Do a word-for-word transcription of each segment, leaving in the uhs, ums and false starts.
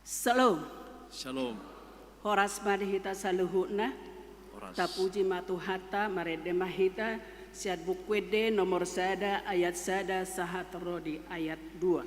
Shalom. Shalom. Horas ma di hita saluhutna. Horas. Tapuji ma Tuhanta, marende ma hita sian Buku Ende nomor sada ayat sada sahat ro di ayat dua.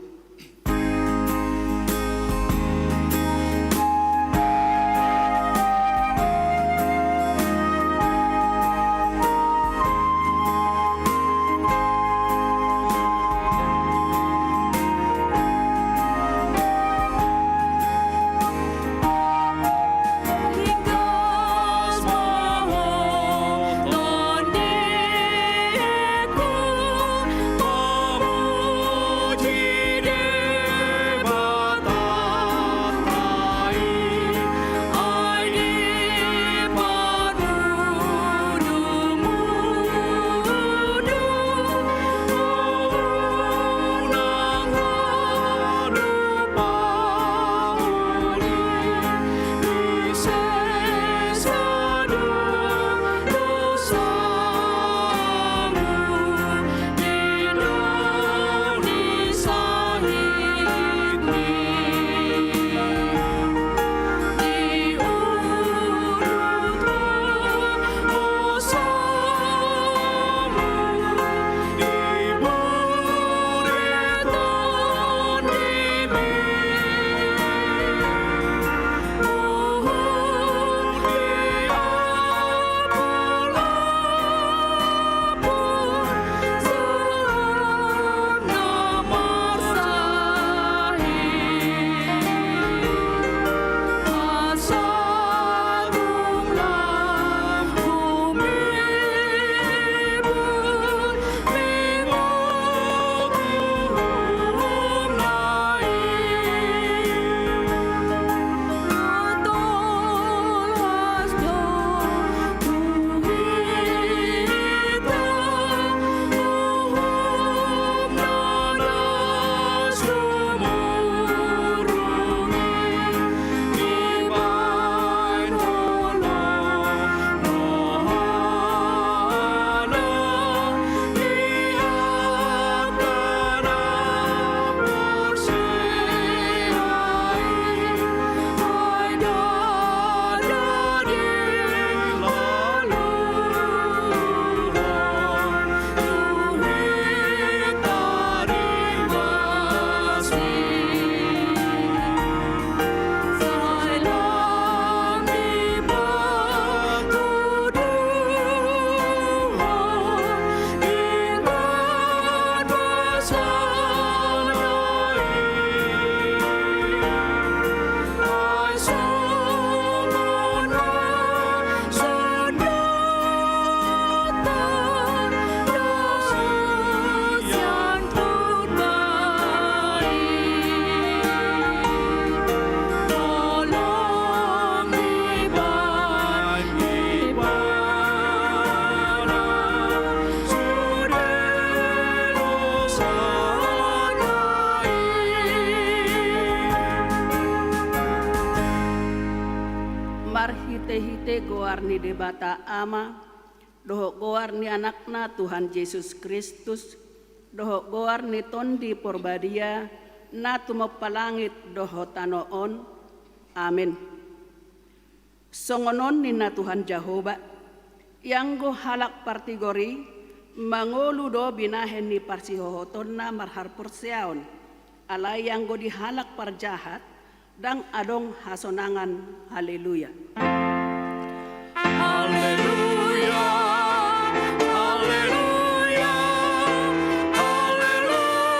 Marhitehite goar ni Debata Ama, dohot goar ni Anakna Tuhan Jesus Kristus, dohot goar ni Tondi Porbadia, na tumompa langit dohot tano on. Amen. Songon on ninna Tuhan Jahowa, ianggo halak partigor i mangolu do binahen ni parsihohotonna marhaporseaon, alai anggo di halak parjahat ndang adong hasonangan. Haleluya. Haleluya, haleluya, haleluya.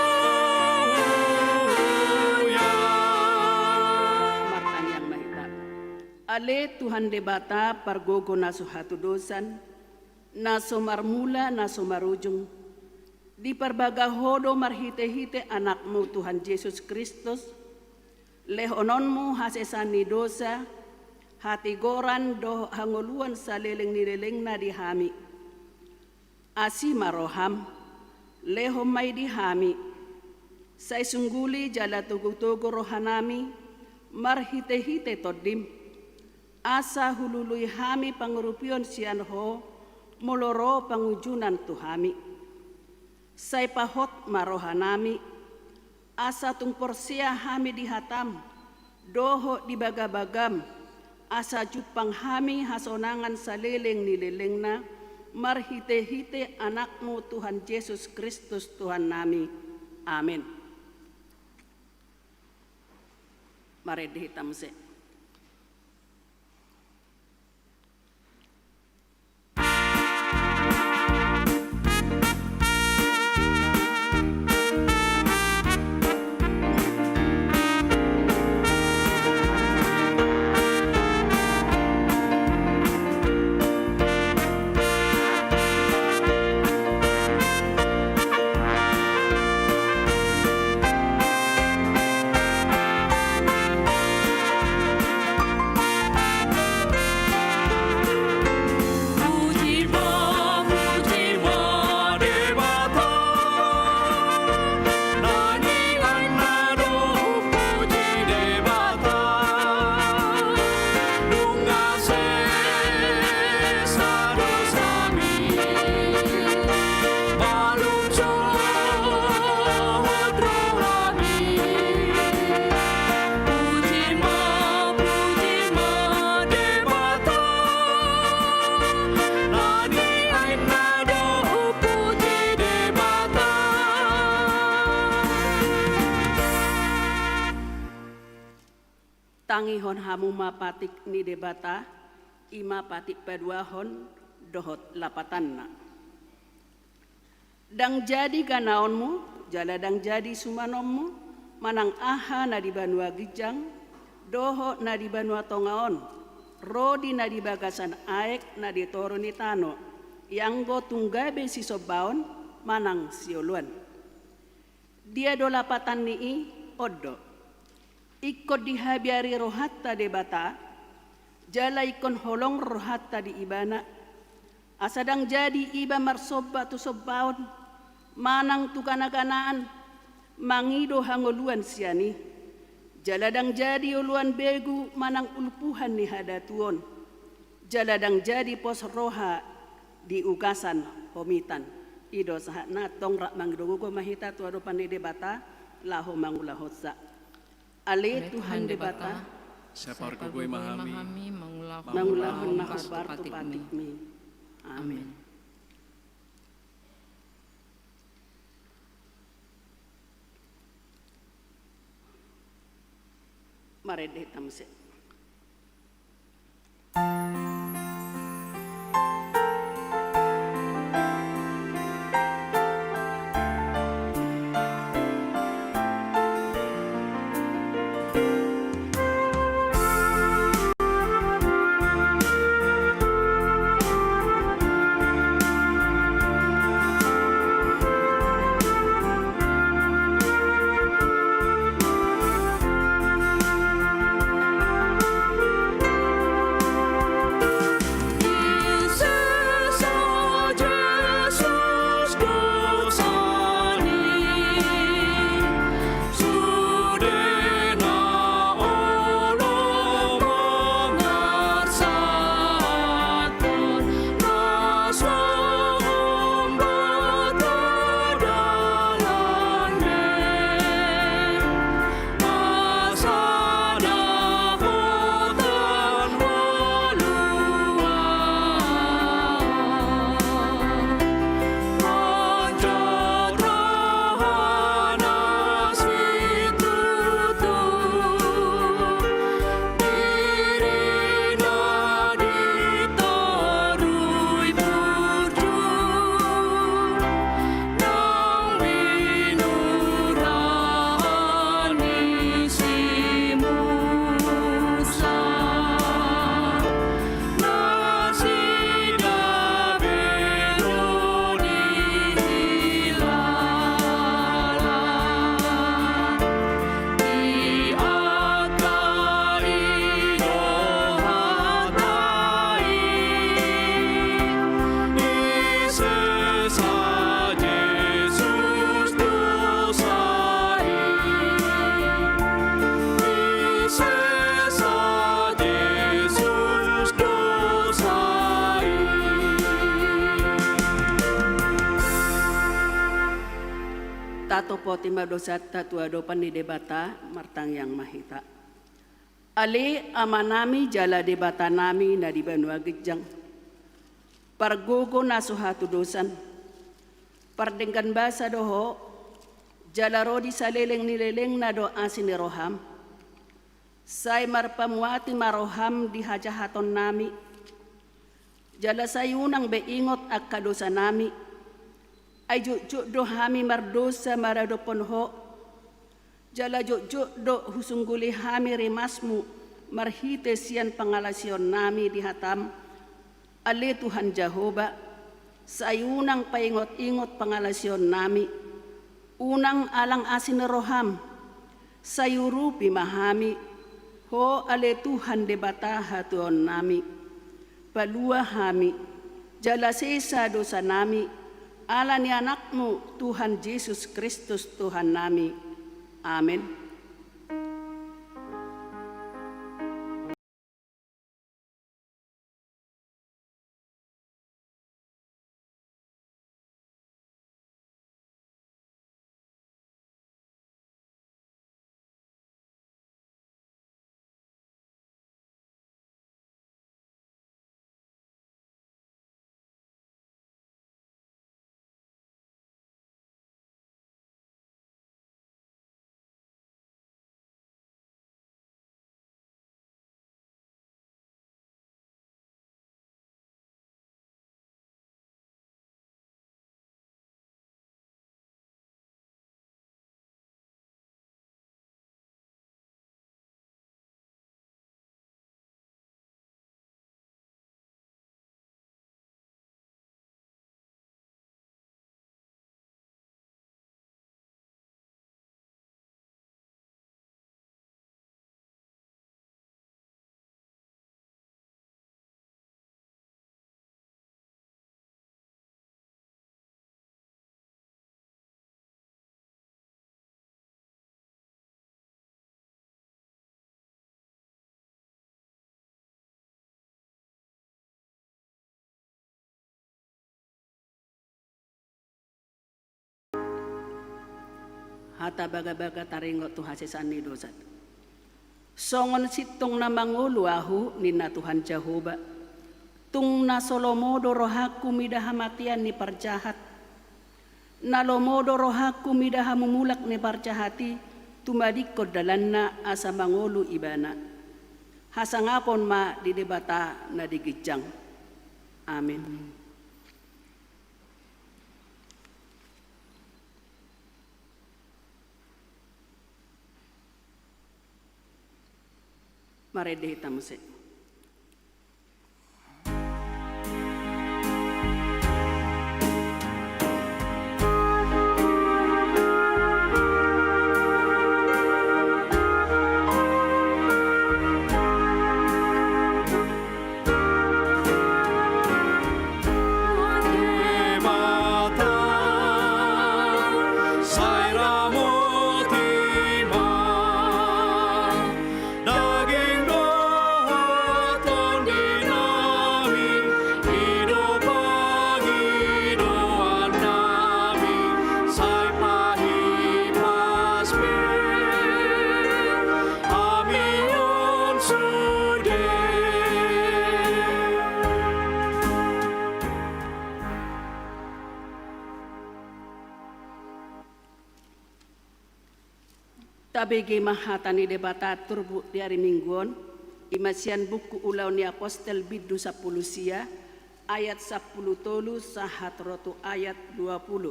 Martangiang ma hita. Ale Tuhan Debata pargogo na so hatudosan, na so marmula na so marujung, diparbaga Ho do marhitehite Anakmu Tuhan Jesus Kristus, lehononmu hasesaan ni dosa, hatigoran dohot hangoluan saleleng ni lelengna di hami. Asi ma roham, lehon ma i di hami. Sai sungguli jala togutogu rohanami marhitehite Tondim, asa hulului hami pangurupion sian Ho molo ro pangunjunan tu hami. Sai pahot ma rohanami, asa tung porsea hami di hatam dohot di bagabagam, asa jumpang hami hasonangan saleleng ni lelengna, marhitehite Anakmu Tuhan Jesus Kristus Tuhannami. Amen. Marende hita muse. Tangihon hamu ma patik ni Debata, i ma patik paduahon dohot lapatanna. Ndang jadi ganaonmu, jala ndang jadi sumanonmu, manang aha na di banua ginjang, dohot na di banua tonga on, ro di na di bagasan aek na di toru ni tano, ianggo tung gabe sisombaon manang sioloan. Dia do lapatan ni i? On do. Ingkon dihabiari rohanta Debata, jala ingkon holong rohanta di Ibana, asa ndang jadi iba marsomba tu sombaon, manang tu ganaganaan, mangido hangoluan sian i, jala ndang jadi oloan begu manang ulpuhan ni hadatuon, jala ndang jadi pos roha di ugasan homitan. I do sahatna. Antong rap mangido gogo ma hita tu adopan ni Debata laho mangulahonsa. Ale Tuhan Debata, sai pargogoi ma hami mangulahon na hombar tu patikmi. Amen. Marende hita muse. Tatopoti ma dosanta tu adopan ni Debata, martangiang ma hita. Ale Amanami jala Debatanami na di banua ginjang, pargogo na so hatudosan, pardenggan basa do Ho, jala ro di saleleng ni lelengna do asi ni roham. Sai marpamuati ma roham di hajahatonnami, jala sai unang be ingot angka dosanami. Ai jotjot do hami mardosa maradophon Ho, jala jotjot do husungguli hami rimasmu marhite sian pangalaosionnami di hatam. Ale Tuhan Jahowa, sai unang paingot-ingot pangalaosionnami, unang alang asi ni roham, sai urupi ma hami, Ho ale Tuhan Debata hatuaonnami. Palua hami, jala sesa dosanami, ala ni Anakmu Tuhan Jesus Kristus Tuhannami. Amen. Hata bagabaga taringot tu hasesaan ni dosa. Songon sintong na mangolu ahu, ninna Tuhan Jahowa. Tung na so lomo do rohangku mida hamatean ni parjahat. Na lomo do rohangku mida hamumulak ni parjahat i, tumadingkon dalanna asa mangolu ibana. Hasangapon ma di Debata na di ginjang. Amen. Marende hita muse. Tabege ma hata ni Debata turpuk di ari Minggu on, i ma sian buku Ulaon ni Apostel bindu sampulu sia, ayat sampulu tolu sahat ro tu ayat dua pulu.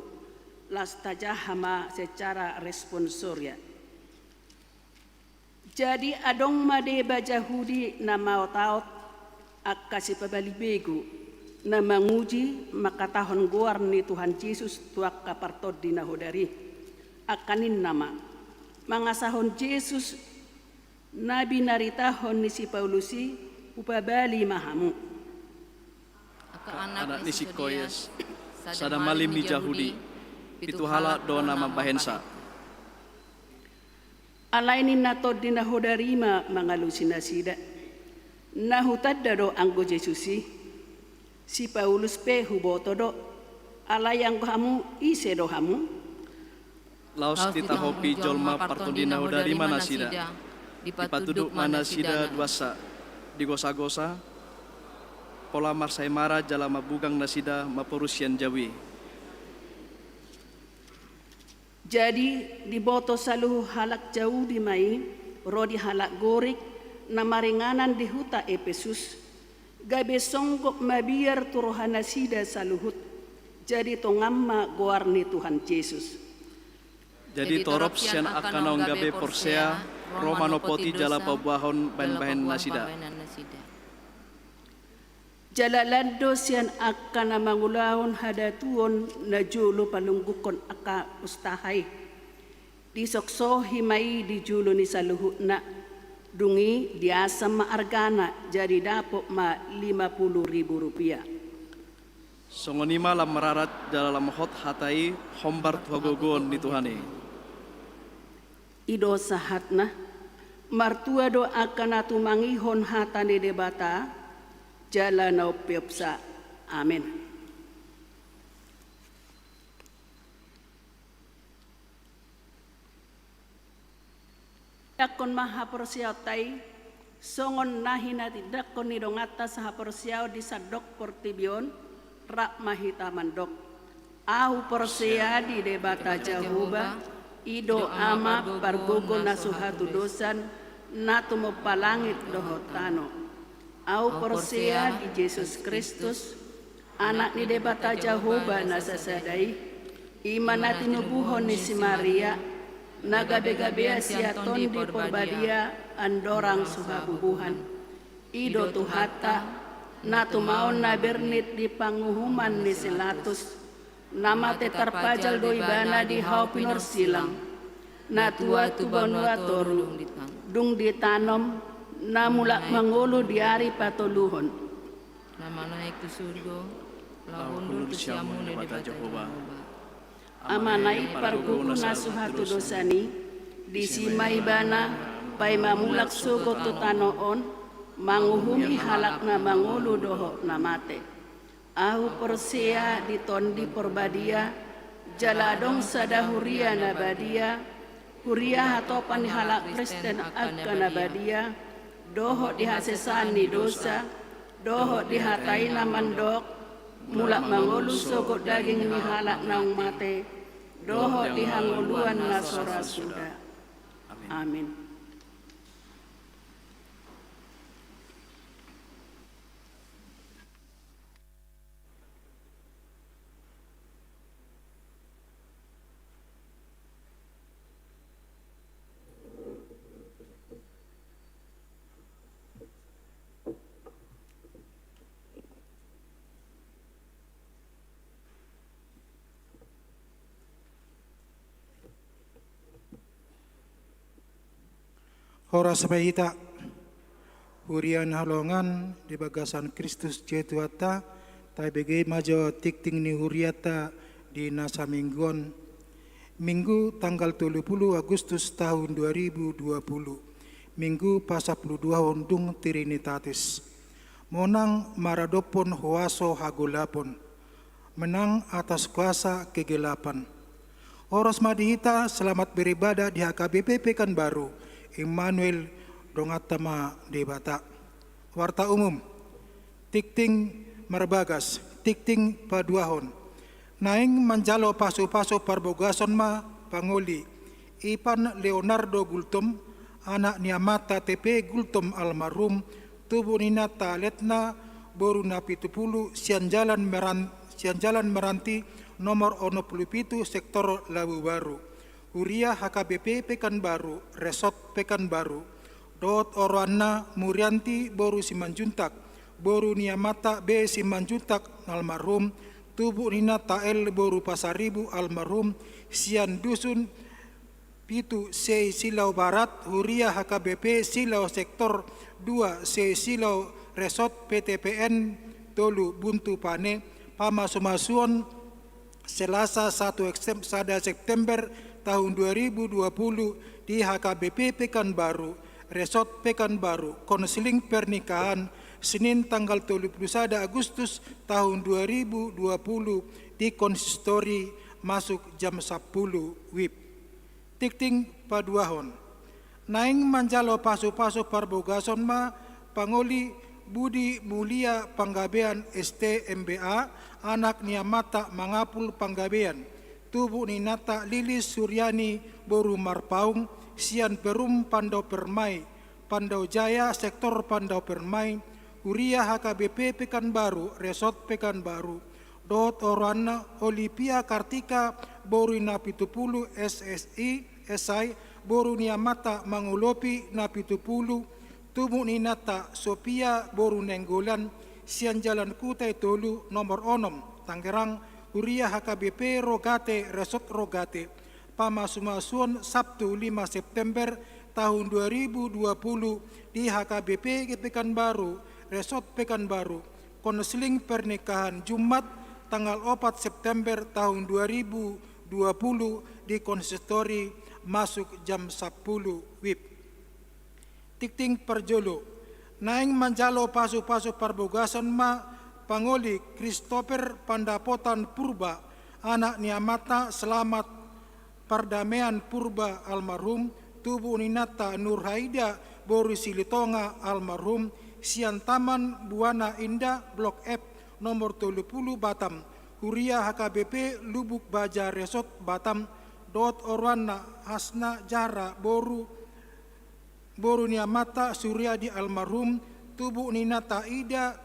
Laos tajaha ma secara responsoria. Jadi adong ma deba Jahudi na maotaot angka sipabali begu, na manguji mangkatahon goar ni Tuhan Jesus tu angka partondi na hodari. Angka ninna ma, mangasahon Jesus na binaritahon ni si Paulus i, hupabali ma hamu. Angka anak ni si Kolias, sada malim ni Jahudi, pitu halak do na mambahensa. Alai ninna tondi na hodari ma mangalusi nasida. Na hutanda do anggo Jesus i. Si Paulus pe huboto do. Alai anggo hamu, ise do hamu? Laos ditahopi jolma partondi na hodari ma nasida. Dipatunduk ma nasida duansa di gosa-gosa, pola marsaemara jala mambugang nasida mamporusian jabu i. Jadi diboto saluhut halak Jahudi ma i, ro di halak Gorik na maringanan di huta Epesus, gabe songgop mabiar tu rohanasida saluhut, jadi tongan ma goar ni Tuhan Jesus. Jadi torop sian angka naung gabe porsea ro manopoti jala paboahon bahenbahen nasida. Jala lan do sian angka na mangulahon hadatuon na jolo palungguhon angka ustaha i. Disoksohi ma i di jolo ni saluhutna. Dung i diasam ma argana, jadi dapot ma lima pulu ribu rupiah. Songon i ma lam mararat jala lam hot hata i hombar tu hagogoon ni Tuhan i. I do sahatna. Martua do angka na tumangihon hata ni Debata jala na umpeopsa. Amen. Tindanghon ma haporseaonta i songon na hinatindangkon ni donganta sahaporseaon di sandok portibi on. Rap ma hita mandok: Ahu porsea di Debata Jahowa, i do Ama pargogo na so hatudosan, na tumompa langit dohot tano. Ahu porsea di Jesus Kristus, Anak ni Debata Jahowa na sasada i, i ma na tinubuhon ni si Maria, na gabegabean sian Tondi Porbadia andorang so habubuhan. I do Tuhanta, na tumaon na bernit di panguhuman ni si Latus, na mate tarpajal do Ibana di hau pinorsilang, na tua tu banua toru, dung ditanom, na mulak mangolu di ari patoluhon. Na manaek tu surgo, laho hundul tu siamun ni Debata Jahowa. Amana i pargogo na so hatudosan i, disi ma Ibana paima mulak sogot tu tano on, manguhumi halak na mangolu dohot na mate. Ahu porsea di Tondi Porbadia, jala adong sada huria na badia, huria hatopan ni halak Kristen angka na badia, dohot di hasesaan ni dosa, dohot di hata i na mandok, mulak mangolu sogot daging ni halak naung mate, dohot di hangoluan na so ra suda. Amin. Horas ma hita, huria na hinaholongan di bagasan Kristus Jesus Tuhanta, tabege ma jo tingting ni hurianta di na saminggu on. Minggu tanggal tolu pulu Agustus tahun dua ribu dua pulu, Minggu pasampuluduahon dung Trinitatis. Monang maradophon huaso hagolapon, menang atas kuasa kegelapan. Horas ma di hita, selamat beribadah di H K B P Pekanbaru, Immanuel, donganta ma Debata. Warta umum, tingting marbagas, tingting paduahon. Naeng manjalo pasupasu parbagason ma pangoli, Ivan Leonardo Gultom, anak ni amanta T P Gultom almarhum, tubu ni inanta Letna, boru Napitupulu, sian Jalan Meran-, sian Jalan Meranti, nomor onom pulu pitu, sektor Labubaru. Huria H K B P Pekanbaru, Resort Pekanbaru. Dohot oroanna Murianti boru Simanjuntak, boru ni amanta B Simanjuntak almarhum, tubu ni inanta L boru Pasaribu almarhum, sian Dusun Pitu C Silau Barat, huria H K B P Silau Sektor dua C Silau Resort P T P N tolu Buntu Pane, pamasumasuon Selasa satu Eksep-, sada September tahun dua ribu dua pulu di H K B P Pekanbaru, Resort Pekanbaru, konseling pernikahan, Senin tanggal tolu pulu sada Agustus tahun dua ribu dua pulu di konsistori masuk jam sampulu wib. Tingting paduahon. Naeng manjalo pasupasu parbagason ma pangoli Budi Mulia Panggabean S T M B A, anak ni amanta Mangapul Panggabean, tubu ni inanta Lilis Suryani boru Marpaung, sian Perum Pandau Permai, Pandau Jaya, sektor Pandau Permai, huria H K B P Pekanbaru, Resort Pekanbaru, dohot oroanna Olivia Kartika boru Napitupulu, S S I, S I, boru ni amanta Mangolopi Napitupulu, tubu ni inanta Sofia boru Nainggolan, sian Jalan Kutai Tolu nomor onom, Tangerang, huria H K B P Rogate, Resort Rogate. Pamasumasuon Sabtu lima September tahun dua ribu dua puluh di H K B P Pekanbaru, Resort Pekanbaru. Konseling pernikahan Jumat tanggal opat September tahun dua ribu dua puluh di konsistori, masuk jam sapuluh wib. Tingting parjolo. Naeng manjalo pasupasu parbagason ma pangoli Christopher Pandapotan Purba, anak ni amanta Selamat Pardamean Purba almarhum, tubu ni inanta Nurhaida boru Silitonga almarhum, sian Taman Buana Indah Blok F nomor tolu puluh Batam, huria H K B P Lubuk Baja Resort Batam, dohot oroanna Hasna Zahra boru, boru ni amanta Suryadi almarhum, tubu ni inanta Ida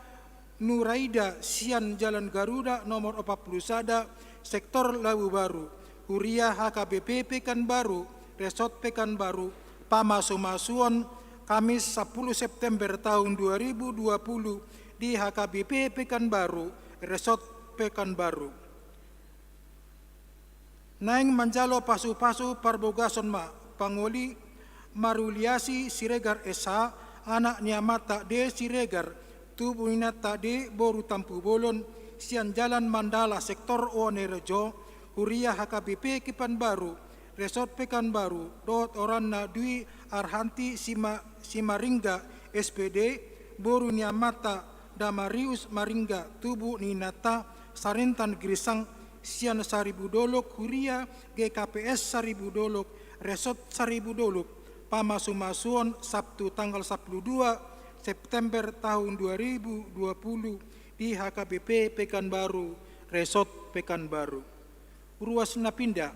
Nuraida, sian Jalan Garuda nomor opat puluh sada, sektor Labu Baru, huria H K B P Pekanbaru, Resort Pekanbaru. Pamasumasuon Kamis sapuluh September tahun dua ribu dua puluh di H K B P Pekanbaru, Resort Pekanbaru. Naeng manjalo pasupasu parbagason ma pangoli Maruliasi Siregar S H, anak ni amanta D Siregar, tubu ni inanta D boru Tampubolon, sian Jalan Mandala, sektor Wonorejo, huria H K B P Pekanbaru, Resort Pekanbaru, dohot oroanna Dwi Arhanti Sima-, Simarengga, S P D, boru ni amanta Damarius Marengga, tubu ni inanta Sarintan Girsang, sian Saribu Dolok, huria G K P S Saribu Dolok, Resort Saribu Dolok. Pamasumasuon Sabtu tanggal sapuluh dua September tahun dua ribu dua puluh di H K B P Pekanbaru, Resort Pekanbaru. Ruas na pinda.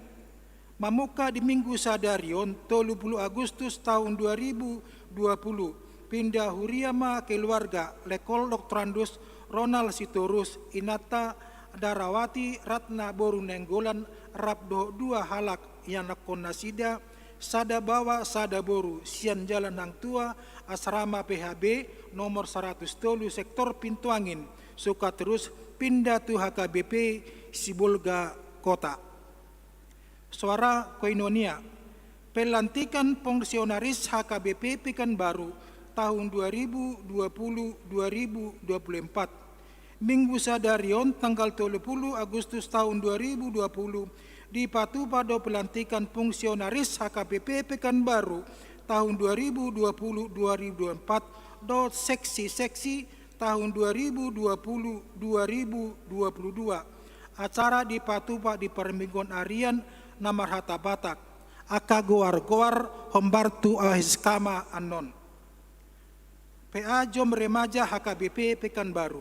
Mamungka di Minggu sadari on, tolu puluh Agustus tahun dua ribu dua puluh, pinda huria ma keluarga Lekol Doktorandus Ronald Sitorus, inanta Darawati Ratna boru Nainggolan, rap dohot dua halak ianakhon nasida, sada baoa sada boru, sian Jalan Hang Tuah, Asrama P H B nomor saratus tolu, sektor Pintu Angin, suka terus pinda tu H K B P Sibolga Kota. Soara koinonia. Pelantikan fungsionaris H K B P Pekanbaru tahun dua ribu dua puluh dua ribu dua puluh empat. Minggu sadari on tanggal tolu puluh Agustus tahun dua ribu dua puluh, dipatupa do pelantikan fungsionaris H K B P Pekanbaru tahun dua ribu dua puluh dua ribu dua puluh empat dohot seksi-seksi tahun dua ribu dua puluh dua ribu dua puluh dua. Acara dipatupa di parmingguan arian na marhata Batak. Angka goar-goar hombar tu H S K ma annon. P A Jom Remaja H K B P Pekanbaru.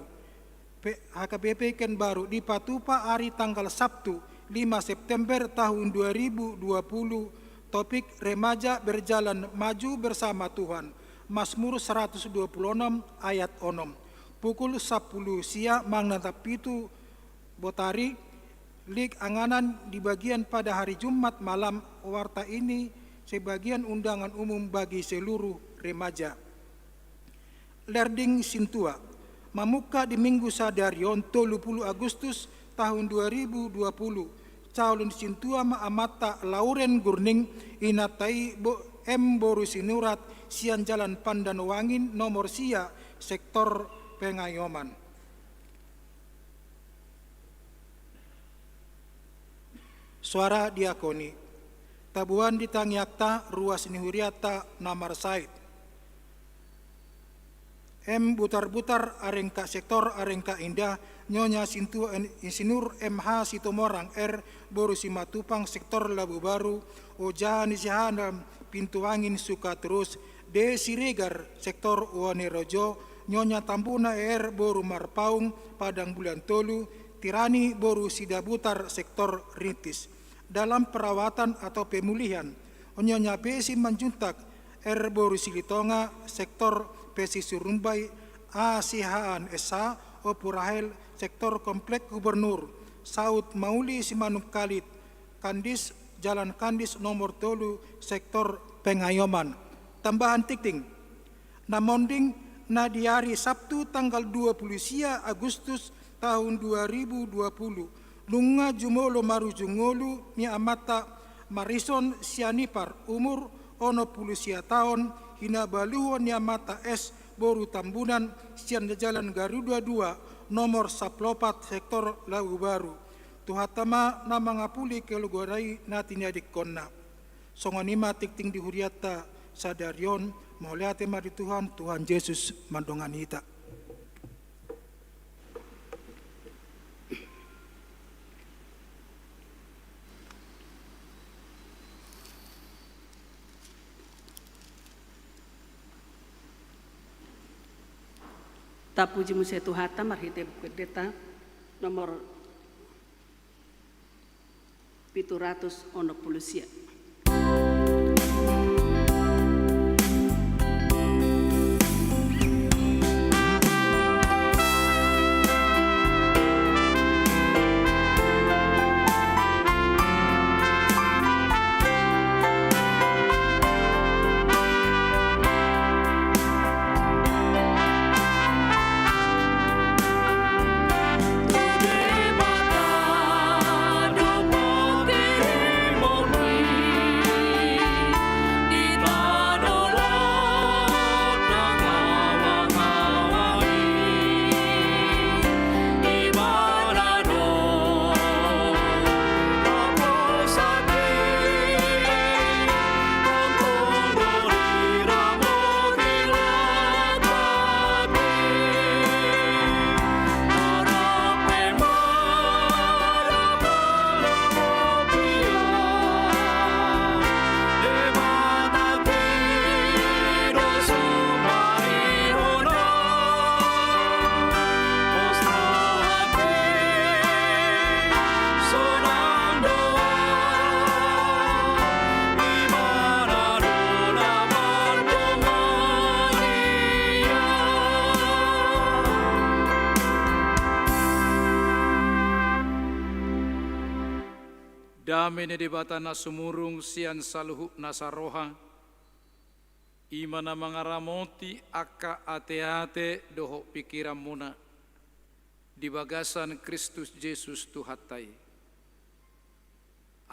P-, H K B P Pekanbaru dipatupa ari tanggal Sabtu, lima September tahun dua ribu dua puluh, topik Remaja Berjalan Maju Bersama Tuhan, Mazmur seratus dua puluh enam ayat onom. Pukul sapuluh sia manang na pitu botari, lik anganan dibagian pada hari Jumat malam, warta ini sebagian undangan umum bagi seluruh remaja. Lerding Sintua. Mamungka di Minggu sadari on, tolu puluh Agustus tahun dua ribu dua puluh, calon sintua ma amanta Lauren Gurning, inanta i bo-, M boru Sinurat, sian Jalan Pandan Wangin nomor sia, sektor Pengayoman. Soara diakoni. Tabuan di tangiangta ruas ni hurianta na marsahit. M Butarbutar Arengka, sektor Arengka Indah, Nyonya Sintua Insinyur M H Situmorang R boru Simatupang, sektor Labu Baru, ojahan ni si Hanam P Pintu Angin Sukaterus, D. Siregar sektor Wonorejo, Nyonya Tambuna R. boru Marpaung Padang Bulan Tolu, Tirani boru Sidabutar sektor Rintis. Dalam perawatan atau pemulihan, Nyonya B. Simanjuntak R. boru Silitonga sektor Pesisir Rumbai, A. Siahaan S. H. Ompu Rahel sektor Komplek Gubernur, Saud Mauli Simanungkalit, Kandis, Jalan Kandis nomor tolu, sektor Pengayoman. Tambahan tingting. Na monding na di ari Sabtu tanggal dua puluh sia Agustus tahun dua ribu dua puluh, nunga jumolo marujung ngolu ni amanta Marison Sianipar, umur onom puluh sia taon, hinabaluhon ni amanta S. boru Tambunan, sian Jalan Garuda dua, nomor sampulu opat, sektor Labubaru. Tuhanta ma na mangapuli keluarga i na tiniadingkonna. Songon i ma tingting di hurianta sadari on. Mauliate ma di Tuhan, Tuhan Jesus mandongani hita. Tapuji muse Tuhanta marhite buku endenta nomor pitu ratus onom puluh sia. Dame ni Debata na sumurung sian saluhut nasa roha, i ma na mangaramoti angka ateate dohot pingkiranmuna di bagasan Kristus Jesus Tuhanta i.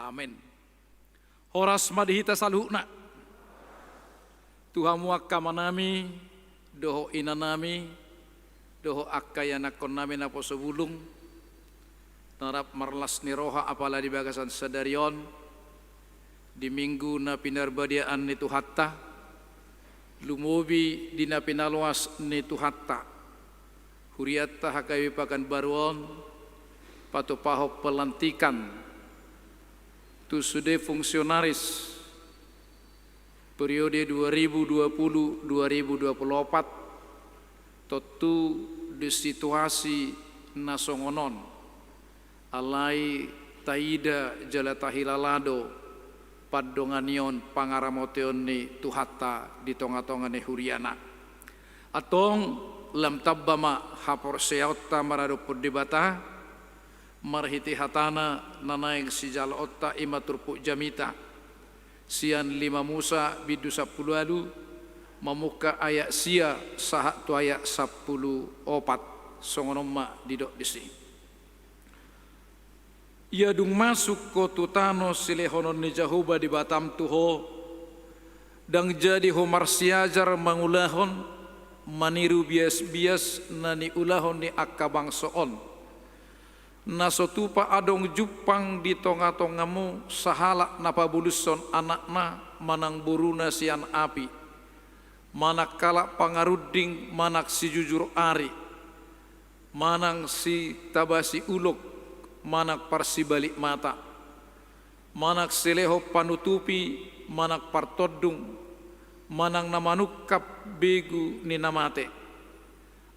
Amen. Horas ma di hita saluhutna. Tu hamu angka amanami dohot inanami dohot angka ianakkonnami naposo bulung, na rap marlas ni roha apala di bagasan sadari on, di Minggu na pinarbadiaan ni Tuhanta, lumobi di na pinaloas ni Tuhanta, hurianta H K B Pekanbaru on patupahon pelantikan tu sude fungsionaris periode dua ribu dua puluh dua ribu dua puluh opat, tontu di situasi na songon on. Alai taida jala tahilala do pandonganion pangaramotion ni Tuhanta di tongatonga ni huriana. Antong lam tamba ma haporseaonta maradophon Debata, marhite hatana na naeng sijaloonta i ma turpuk jamita. Sian lima Musa bindu sampulu ualu, mamungka ayat sia sahat tu ayat sampulu opat, songon on ma didok disi. Ia dung masuk ho tu tano silehonon ni Jahowa Debatam tu ho, ndang jadi ho marsiajar mangulahon, maniru biasbias na niulahon ni angka bangso on. Na so tupa adong jumpang di tongatongamu sahalak na pabolushon anakna manang boruna sian api, manang halak pangarunding manang sijujur ari, manang sitabasi ulok, manang parsibalik mata, manang silehon panutupi, manang partondung, manang na manungkap begu ni na mate.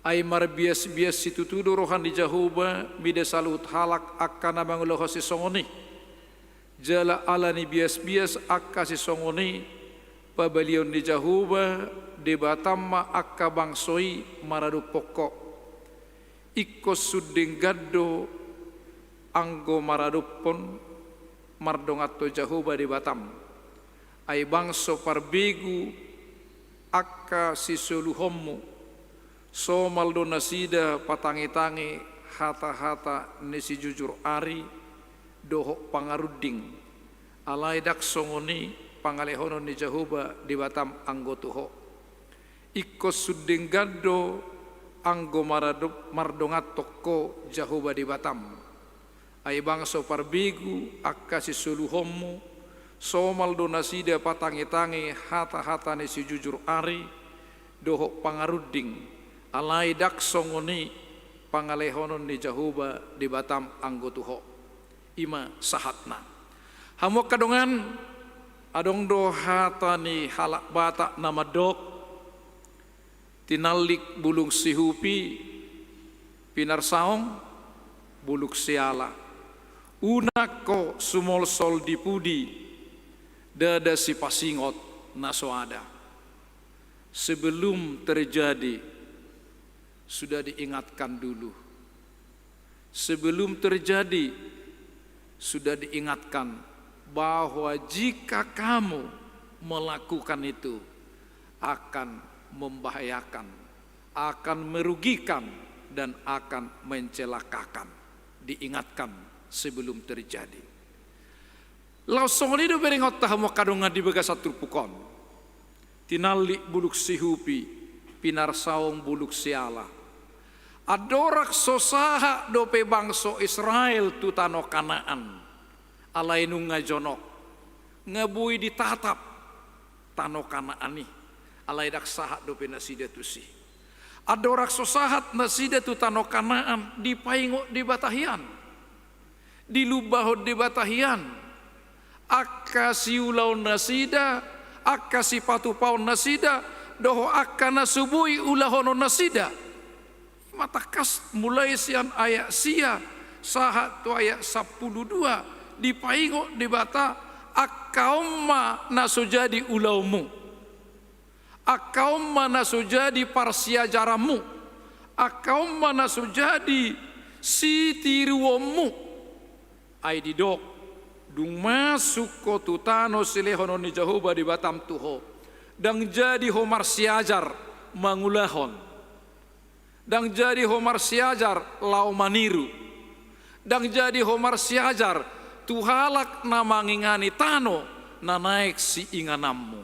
Ai marbiasbias situtu do roha ni Jahowa mida saluhut halak angka na mangulahon sisongon i. Jala ala ni biasbias angka sisongon i, pabalion ni Jahowa Debatam ma angka bangso i maradophon Ho. Ingkon sun denggan do anggo maradophon, mardonganhon Jahowa Debatam. Ai bangso parbegu angka sisoluhonmu, somal do nasida patangitangi hatahata ni sijujur ari dohot pangarunding. Alai ndang songon i pangalehonon ni Jahowa Debatam anggo tu ho. Ingkon sun denggan do anggo maradop-, mardonganhon Ho Jahowa Debatam. Ai bangso parbegu angka sisoluhonmu, somal do nasida patangitangi hatahata ni sijujur ari dohot pangarunding, alai ndang songon i pangalehonon ni Jahowa Debatam anggo tu ho. I ma sahatna. Hamu angka dongan, adong do hata ni halak Batak na mandok: Tinallik bulung sihupi, pinarsaong bulung siala. Unang ho sumolsol di pudi, ndada sipasingot na so ada. Sebelum terjadi, sudah diingatkan dulu. Sebelum terjadi, sudah diingatkan bahwa jika kamu melakukan itu, akan membahayakan, akan merugikan, dan akan mencelakakan. Diingatkan sebelum terjadi. Laos songon i do berengonta, hamu angka dongan, di bagasan turpuk on. Tinallik bulung sihupi, pinarsaong bulung siala. Andorang so sahat dope bangso Israel tu tano Kanaan, alai nunga jonok, nga boi ditatap tano Kanaan i, alai ndang sahat dope nasida tusi. Andorang so sahat nasida tu tano Kanaan, dipaingot Debata hian, dilumbahon Debata hian angka siulaon nasida, angka sipatupaon nasida, dohot angka na so boi ulahonon nasida. I ma tangkas mulai sian ayat sia sahat tu ayat sampulu dua, dipaingot Debata, angka on ma na so jadi ulaonmu. Angka on ma na so jadi parsiajaranmu, angka on ma na so jadi sitiruonmu. Ai didok, dung masuk ho tu tano silehonon ni Jahowa Debatam tu ho, ndang jadi ho marsiajar mangulahon. Ndang jadi ho marsiajar laho maniru. Ndang jadi ho marsiajar tu halak na mangingani tano na naeng siingananmu.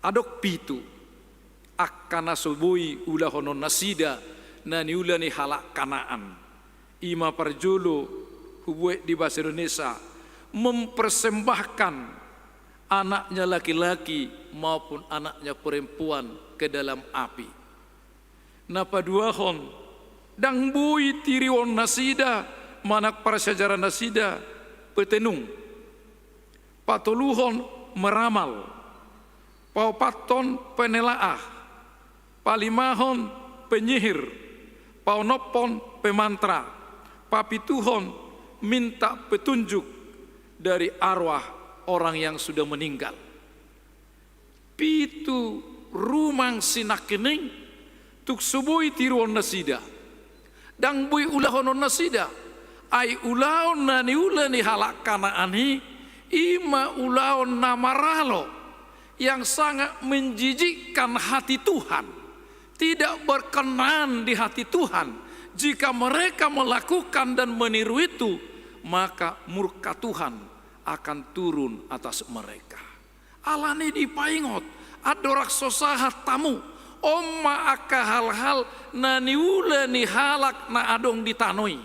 Adong pitu angka na so boi ulahonon nasida na niula ni halak Kanaan. I ma parjolo hubuat di bahasa Indonesia, mempersembahkan anaknya laki-laki maupun anaknya perempuan ke dalam api. Na paduahon, ndang boi tiruon nasida manang parsiajaran nasida petenung. Patoluhon, meramal. Paopathon, penelaah. Palimahon, penyihir. Paonomhon, pemantra. Papituhon, minta petunjuk dari arwah orang yang sudah meninggal. Pitu rumang sinangkining tung so boi tiruon nasida, ndang boi ulahonon nasida. Ai ulaon na niula ni halak Kanaan i, i ma ulaon na maralo, yang sangat menjijikkan hati Tuhan. Tidak berkenan di hati Tuhan. Jika mereka melakukan dan meniru itu, maka murka Tuhan akan turun atas mereka. Alani dipaingot, andorang so sahat hamu, on ma angka halhal na niula ni halak na adong di tano i.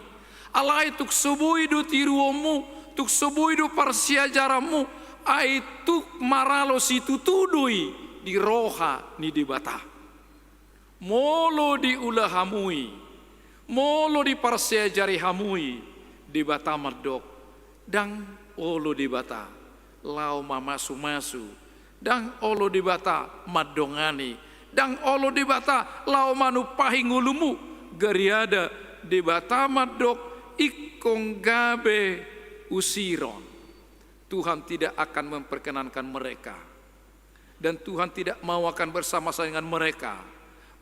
Alai tung so boi do tiruonmu, tung so boi do parsiajaranmu, ai tung maralo situtu do i di roha ni Debata. Molo diula hamu i, molo diparsiajari hamu i, Debata mandok, ndang olo Debata laho mamasumasu Ndang olo Debata mandongani, ndang olo Debata laho manumpahi ngolumu. Gariada Debata mandok, ingkon gabe usiron. Tuhan tidak akan memperkenankan mereka. Dan Tuhan tidak mau akan bersama-sama dengan mereka.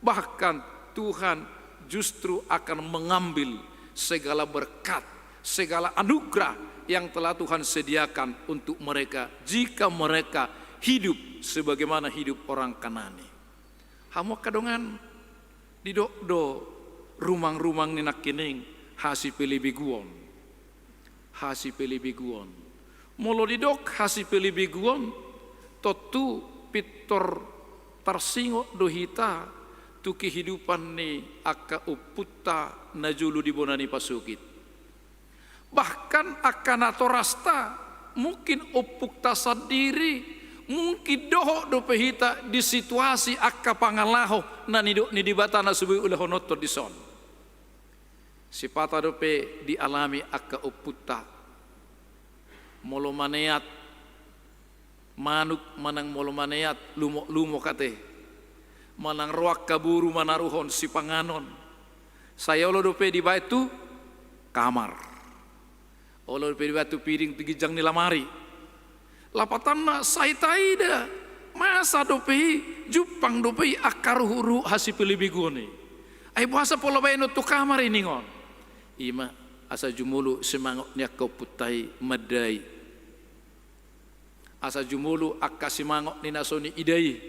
Bahkan Tuhan justru akan mengambil segala berkat, segala anugerah yang telah Tuhan sediakan untuk mereka jika mereka hidup sebagaimana hidup orang Kanani. Hamu angka dongan, didok do rumang-rumang ni nangkining hasipelebeguon. Hasipelebeguon. Molo didok hasipelebeguon, tontu pintor tarsingot do hita tu kehidupan ni angka ompunta na jolo di bona ni pasogit. Bahkan angka natorasta, mungkin ompungta sandiri, mungkin dohot dope hita di situasi angka pangalaho na nidok ni Debata na so boi ulahononton dison. Sipata dope dialami angka ompunta. Molo maneat manuk manang molo maneat lumok-lumok ate, manang ro angka boru manaruhon sipanganon, sai olo dope dibaen tu kamar, olo dope dibaen tu piring tu ginjang ni lamari. Lapatanna sai taida, masa dope i, jumpang dope i angka ruhut-ruhut hasipelebeguon i. Ai boasa pola baenon tu kamar i ningon? Ima asa jumolo simangot ni angka ompunta i mandai. Asa jumolo angka simangot ni na so niida i.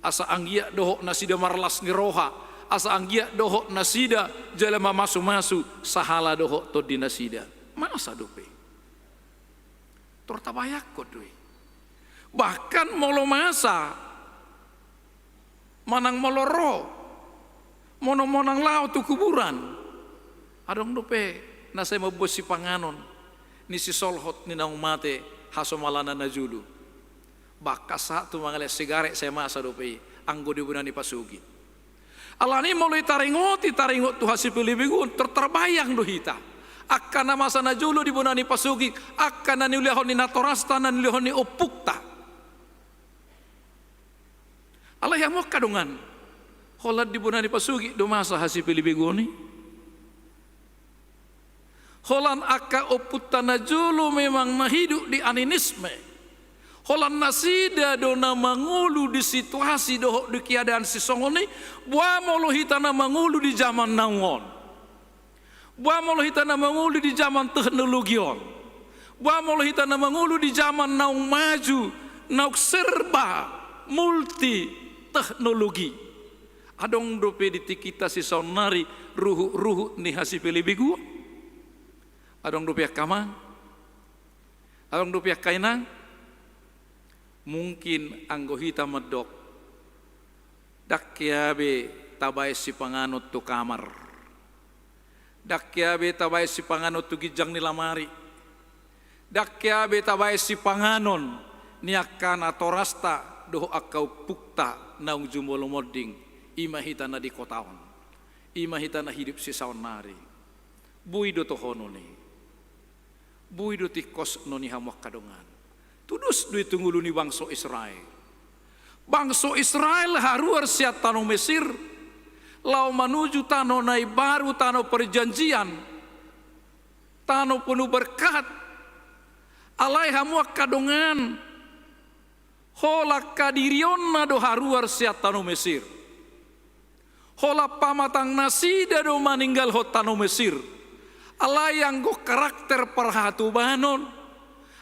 Asa anggiat dohot nasida marlas ni roha, asa anggiat dohot nasida jala mamasu-masu sahala dohot tondi nasida. Masa dope? Tor tabayangkon do i. Bahkan molo masa, manang molo ro, monang-monang laho tu kuburan, adong dope na sai mamboan sipanganon ni sisolhot ni naung mate hasomalna na jolo. Bakas sahat tu mangalehon sigaret sai masa dope i anggo di bona ni pasogit. Alani molo i taringot, i taringot tu hasipelebeguon, tor tarbayang do hita angka na masa na jolo di bona ni pasogit, angka na niulahon ni natorasta, na niulahon ni ompungta. Alai hamu angka dongan, holan di bona ni pasogit do masa hasipelebeguon i. Holan angka ompunta na jolo memang na hidup di animisme. Holan nasida do na mangolu di situasi dohot di keadaan sisongon i. Boa molo hita na mangolu di zaman naung on? Boa molo hita na mangolu di zaman teknologi on? Boa molo hita na mangolu di zaman naung maju, naung serba multi teknologi? Adong dope di tingkita sisaonnari ruhut-ruhut ni hasipelebeguon? Adong dope angka amang? Adong dope angka inang? Mungkin anggo hita mandok, ndang hea be tabaen sipanganon tu kamar. Ndang hea be tabaen sipanganon tu ginjang ni lamari. Ndang hea be tabaen sipanganon ni angka natorasta dohot angka ompungta naung jumolo monding. Ima hita na di kota on. Ima hita na hidup sisaonnari. Boi do tohonon i? Boi do tingkosnon i, hamu angka dongan? Tudos do i tu ngolu ni bangso Israel. Bangso Israel haruar sian tano Mesir laho manuju tano na imbaru, tano perjanjian, tano penuh berkat. Alai hamu angka dongan, holan hadirionna do haruar sian tano Mesir. Holan pamatang nasida do maninggalhon tano Mesir. Alai anggo karakter parhatobanon,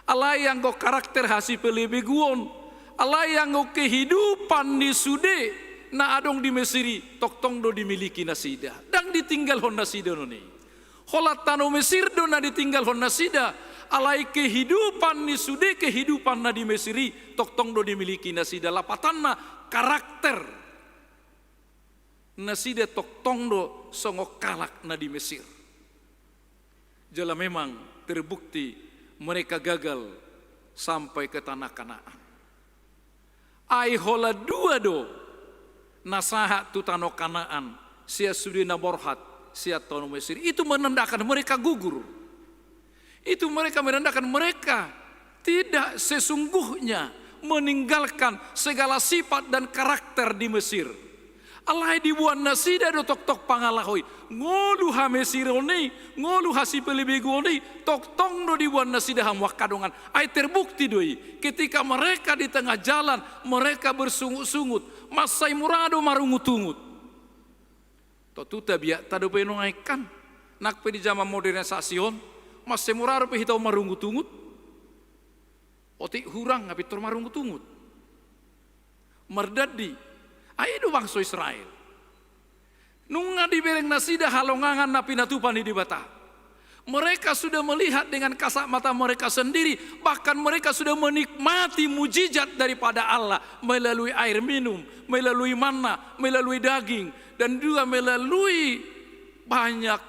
alai anggo karakter hasipelebeguon, alai anggo kehidupan ni sude na adong di Mesir i, tongtong do dimiliki nasida. Ndang ditinggalhon nasida non i. Holan tano Mesir do na ditinggalhon nasida, alai kehidupan ni sude, kehidupan na di Mesir i, tongtong do dimiliki nasida. Lapatanna, karakter nasida tongtong do songon halak na di Mesir. Jala memang terbukti mereka gagal sampai ke tanah Kanaan. Ai holan dua do na sahat tu tano Kanaan sian sude na borhat sian tano Mesir. Itu menandakan mereka gugur. Itu mereka menandakan mereka tidak sesungguhnya meninggalkan segala sifat dan karakter di Mesir. Alai diboan nasida do tongtong pangalaho i, ngolu hamesiron i, ngolu hasipelebeguon i, tongtong do diboan nasida, hamu angka dongan. Ai terbukti do i, ketika mereka di tengah jalan, mereka bersungut-sungut, mansai mura do marungut-ungut. Tontu tabiat ta dope nuaeng kan, nang pe di zaman modernisasi on, mansai mura dope hita on marungut-ungut. Otik hurang nga pintor marungut-ungut. Mardandi, ai do bangso Israel. Nunga dibereng nasida halongangan na pinatupa ni Debata. Mereka sudah melihat dengan kasat mata mereka sendiri, bahkan mereka sudah menikmati mujizat daripada Allah melalui air minum, melalui manna, melalui daging, dan juga melalui banyak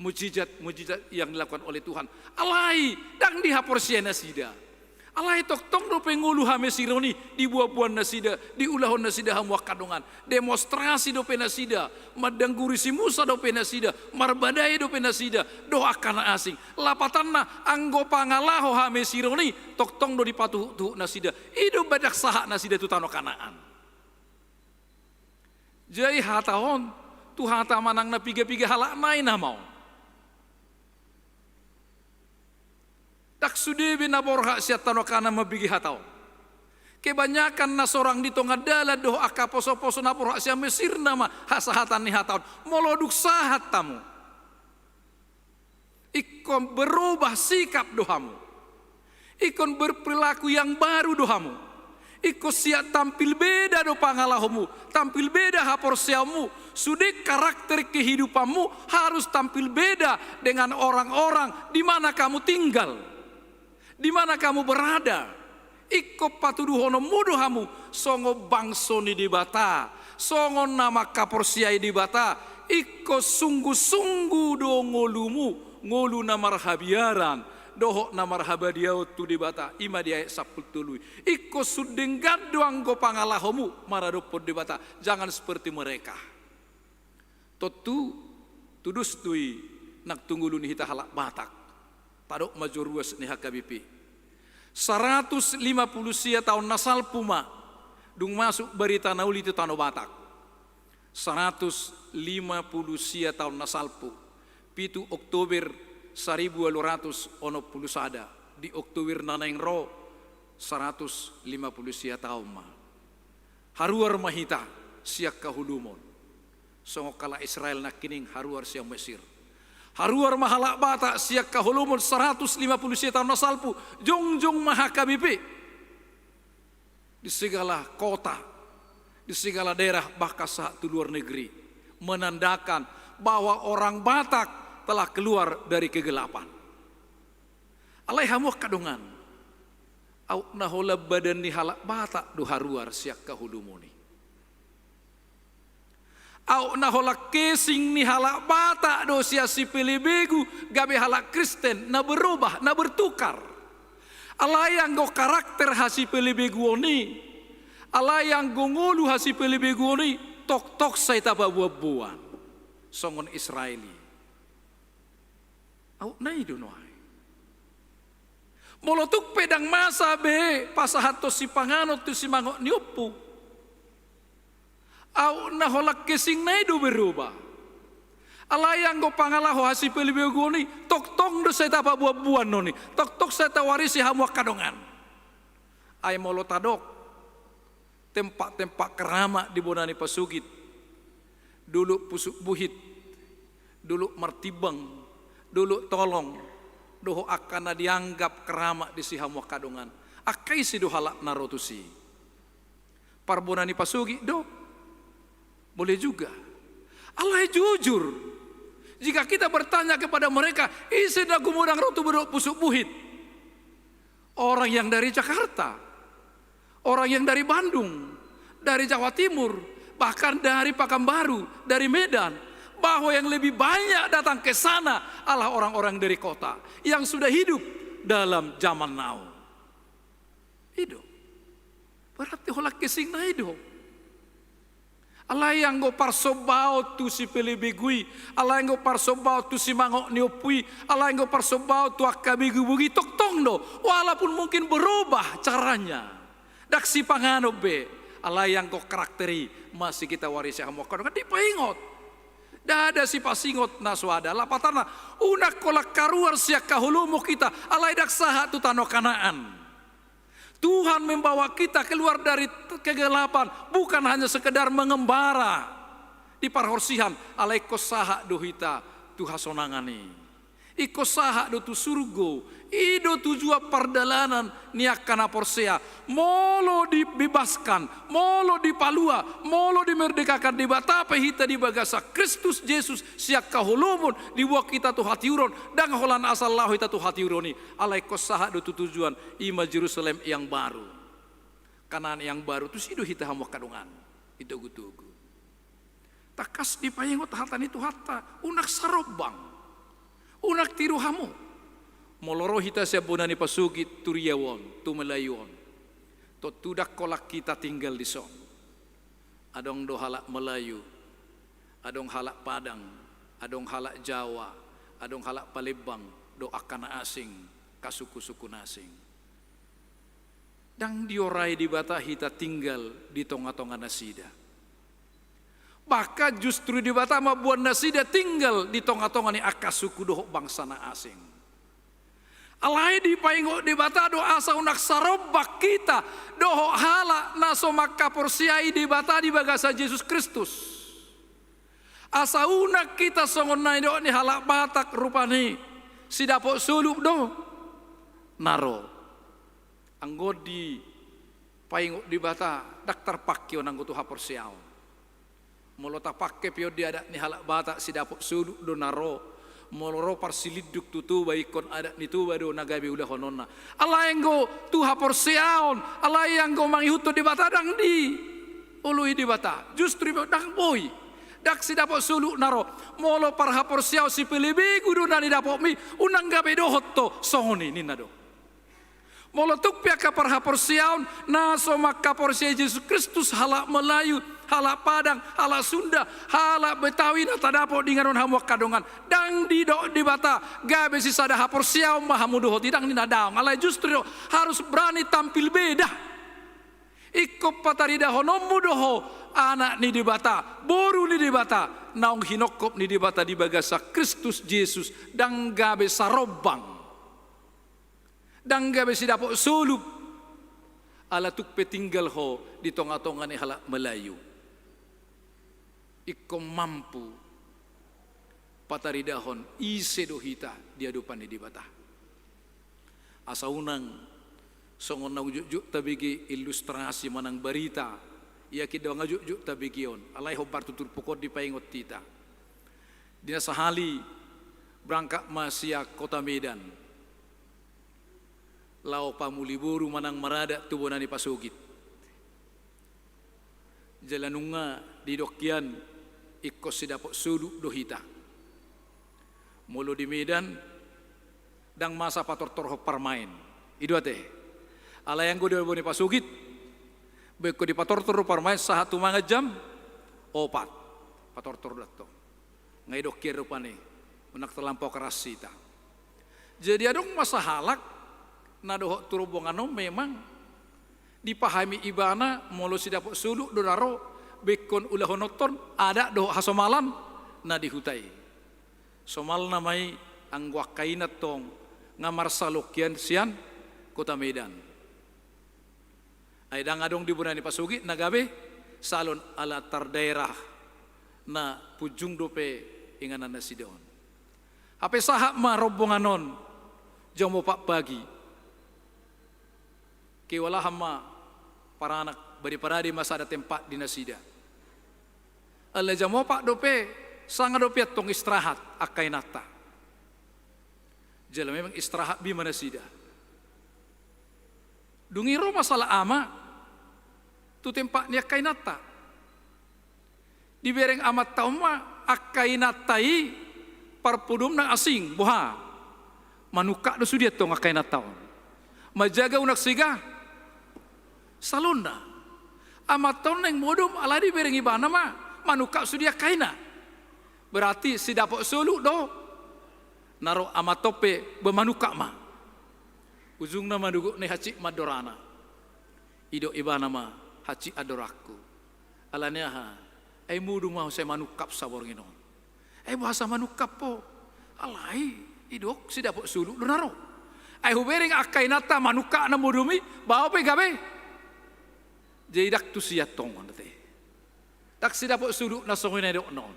mujizat-mujizat yang dilakukan oleh Tuhan. Alai, ndang dihaporseai nasida. Alai tongtong dope ngolu hamesiron i diboan-boan nasida, diulahon nasida, hamu angka dongan. Demonstrasi dope nasida, mandangguri si Musa dope nasida, marbadai dope nasida dohot angka na asing. Lapatanna, anggo pangalaho hamesiron i, tongtong do dipatuhuk-tuhuk nasida. I do badak sahat nasida tu tano Kanaan. Jadi hata on, tu hata manang na piga-piga halak nai nama on. Ndang sude be na borhat sian tano Kanaan mambege hata on. Kebanyakan na sorang di tonga dalan dohot angka poso-poso na borhat sian Mesir nama hasahatan ni hata on. Molo dung sahat hamu, ingkon berubah sikap do hamu. Ingkon berperilaku yang baru do hamu. Ingkon siap tampil beda do pangalahomu, tampil beda haporseaonmu. Sude karakter kehidupanmu harus tampil beda dengan orang-orang di mana kamu tinggal, di mana kamu berada. Ingkon patuduhononmu do hamu songon bangso ni Debata, songon na mangkaporseai Debata. Ingkon sungguh-sungguh do ngolumu, ngolu na marhabiaran dohot na marhabadiaon tu Debata. I ma di ayat sampulu tolu i. Ingkon sun denggan do anggo pangalahomu maradophon Debata, jangan seperti mereka. Tontu tudos do i nang tu ngolu ni hita halak Batak. Tadok ma jo ruas ni H K B P. Saratus lima pulu sia taon na salpu ma dung masuk barita na uli tu tano Batak. Saratus lima pulu sia taon na salpu. Pitu Oktober saribu ualu ratus onom pulu sada. Di Oktober na naeng ro, saratus lima pulu sia taon ma. Haruar ma hita sian haholomon, songon halak Israel nangkining haruar sian Mesir. Haruar ma halak Batak sian haholomon saratus lima pulu sia taon na salpu. Jongjong ma H K B P di segala kota, di segala daerah, bahkan sahat tu luar negeri, menandakan bahwa orang Batak telah keluar dari kegelapan. Alai hamu angka dongan, aut na holan badan ni halak Batak do haruar sian haholomon i. Aut na holan kesing ni halak Batak do sian sipelebegu gabe halak Kristen na berubah, na bertukar. Alai anggo karakter hasipelebeguon i, alai anggo ngolu hasipelebeguon i, tongtong sai tapaboan-boan songon Israel i. Aut na i do nuaeng. Molo tung pe ndang masa be pasahathon sipanganon tu simangot ni ompu, aut na holan kesingna i do berubah. Alai anggo pangalaho hasipelebeguon i, tongtong do sai tapaboan-boan on i, tongtong sai tawarisi, hamu angka dongan. Ai molo tadok tempat-tempat keramat di bona ni pasogit, dolok Pusuk Buhit, dolok Martimbang, dolok Tolong, dohot angka na dianggap keramat disi, hamu angka dongan, angka ise do halak na ro tusi? Parbona ni pasogit do? Boleh juga. Alai jujur, jika kita bertanya kepada mereka, ise na gumodang ro tu dolok Pusuk Buhit? Orang yang dari Jakarta, orang yang dari Bandung, dari Jawa Timur, bahkan dari Pakanbaru, dari Medan, bahwa yang lebih banyak datang ke sana adalah orang-orang dari kota yang sudah hidup dalam zaman now. I do. Berarti holan kesingna i do. Alai anggo parsombaon tu sipelebegu i, alai anggo parsombaon tu simangot ni ompu i, alai anggo parsombaon tu angka begu-begu i, tongtong do, walaupun mungkin berubah caranya, Ndang sipanganon be, alai anggo karakter i masih kita warisi hamu angka dongan. Dipaingot. Ndada sipasingot na so ada. Lapatanna, unang holan kaluar sian haholomon hita, alai ndang sahat tu tano Kanaan. Tuhan membawa kita keluar dari kegelapan, bukan hanya sekedar mengembara di parhorsihan, alai ingkon sahat do hita tu hasonangan i. Ingkon sahat do tu surgo. I do tujuan pardalanan ni angka na porsea. Molo dibebaskan, molo dipalua, molo dimerdekakan Debata pe hita di bagasan Kristus Jesus sian haholomon, diboan hita tu hatiuron, ndang holan asal laho hita tu hatiuron i, alai ingkon sahat do tu tujuan, i ma Jerusalem yang baru. Kanaan yang baru, tusi do hita hamu angka dongan. Ditogutogu. Tangkas dipaingot hata ni Tuhanta, unang sarombang. Unang tiru hamu. Molo ro hita sian bona ni pasogit tu Riau on, tu Melayu on. Tontu ndang holan hita tinggal dison. Adong do halak Melayu, adong halak Padang, adong halak Jawa, adong halak Palembang, dohot angka na asing, angka suku-suku na asing. Ndang diorai Debata hita tinggal di tonga-tonga nasida. Bahkan justru Debata mamboan nasida tinggal di tonga-tonga ni angka suku dohot bangsa na asing. Alai dipaingot Debata do asa unang sarombang hita dohot halak na so mangkaporseai Debata di bagasan Jesus Kristus. Asa unang hita songon na nidok ni halak Batak rupani, sidapot solup do na ro. Anggo dipaingot Debata, ndang tarpangke on anggo tu haporseaon. Molo tapangke pe on di adat ni halak Batak, sidapot solup do na ro. Molo ro parsilindung tu Toba, ingkon adat ni Toba do na gabe ulahononna. Alai anggo tu haporseaon, alai anggo mangihuthon Debata, ndang dioloi Debata. Justru ndang boi. Ndang sidapot solup na ro. Molo parhaporseaon sipelebegu do na nidapotmi, unang gabe dohot ho songon i, ninna do. Molo tung pe angka parhaporseaon na so mangkaporseai Jesus Kristus, halak Melayu, halak Padang, halak Sunda, halak Betawi na tadapot di inganan hamu angka dongan, ndang didok Debata gabe sisada haporseaon ma hamu dohot i, ndang, ninna daong. Alai justru do harus berani tampil beda. Ingkon pataridahononmu do ho anak ni Debata, boru ni Debata, naung hinongkop ni Debata di bagasan Kristus Jesus, ndang gabe sarombang. Ndang gabe sidapot solup, ala tung pe tinggal ho di tonga-tonga ni halak Melayu. Ingkon mampu pataridahon ise do hita di adopan ni Debata. Asa unang songon naung jotjot tabege ilustrasi manang barita, ia kidong jotjot tabege on, alai hombar tu turpuk on dipaingot hita. Di na sahali berangkat ma sian kota Medan, laho pamuli boru manang maradat tu bona ni pasogit. Jala nunga didok hian ingkon sidapot solup do hita. Molo di Medan, ndang masa patortorhon parmaen. I do ate. Alai anggo di bona ni pasogit, be ingkon dipatortor do parmaen sahat tu mangan jam opat. Patortor do antong. Nga didok hian rupani, unang tarlampau keras hita. Jadi adong ma sahalak na dohot tu rombongan on memang dipahami ibana molo sidapot solup do na ro, be ingkon ulahononhon adat dohot hasomalan na di huta i. Somalna ma i anggo angka ina tong nga marsalongkian sian kota Medan. Ai ndang adong di bona ni pasogit na gabe salon ala tardaerah na punjung dope inganan nasida on. Hape sahat ma rombongan on jam opat pagi. Kewalahan ma paranak, badi parade ma sada tempat di nasida. Ala jam opat dope, sanga dope antong istirahat angka inanta. Jala memang istirahat be ma nasida. Dung i ro ma sahalak ama tu tempat ni angka inanta. Dibereng amanta on ma angka inanta i parpodoonna asing, boha. Manungkap do sude antong angka inanta on. Manjaga unang sega salonna. Amanta on naeng modom alai dibereng ibana ma manungkap sude angka ina. Berarti sidapot solup do na ro, amanta on pe be manungkap ma. Ujungna manogot na i hansit mandorana. Didok ibana ma, hansit andorangku. Alani aha? Ai modom ahu sai manungkap saborngin on. Ai boasa manungkap ho? Alai didok sidapot sulut do na ro. Ai hubereng angka inanta manungkap na modom i, bah, au pe gabe. Jadi ndang tusi antong on ate. Ndang sidapot sulut na songon i na didokna on.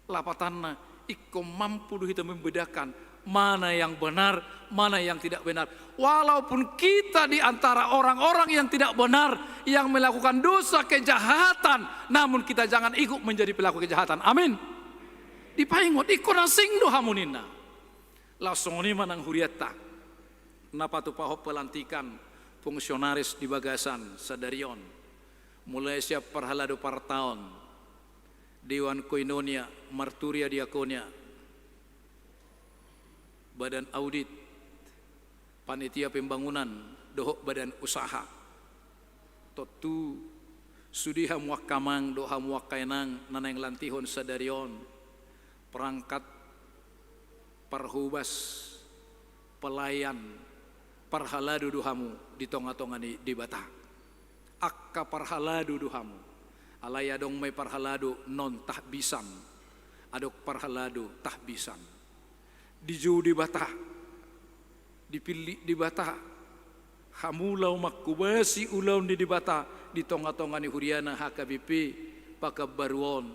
Lapatanna, ingkon mampu do hita membedakan mana yang benar, mana yang tidak benar. Walaupun kita di antara orang-orang yang tidak benar, yang melakukan dosa kejahatan, namun kita jangan ikut menjadi pelaku kejahatan. Amin. Dipaingot, ingkon asing do hamu ninna. Laos songon i ma nang hurianta na patupahon pelantikan fungsionaris di bagasan sadari on. Mulai sian parhalado partaon, Dewan Koinonia, Marturia Diakonia, Badan Audit, Panitia Pembangunan, dohot Badan Usaha. Tontu sude hamu angka amang dohot hamu angka inang na naeng lantihon sadari on, perangkat, parhobas, pelayan, parhalado do hamu di tongatonga ni Debata. Angka parhalado do hamu. Alai adong ma i parhalado non tahbisan, adong parhalado tahbisan. Dijou Debata, dipillit Debata hamu laho manghobasi ulaon ni Debata di tongatonga ni huriana H K B P Pekanbaru on,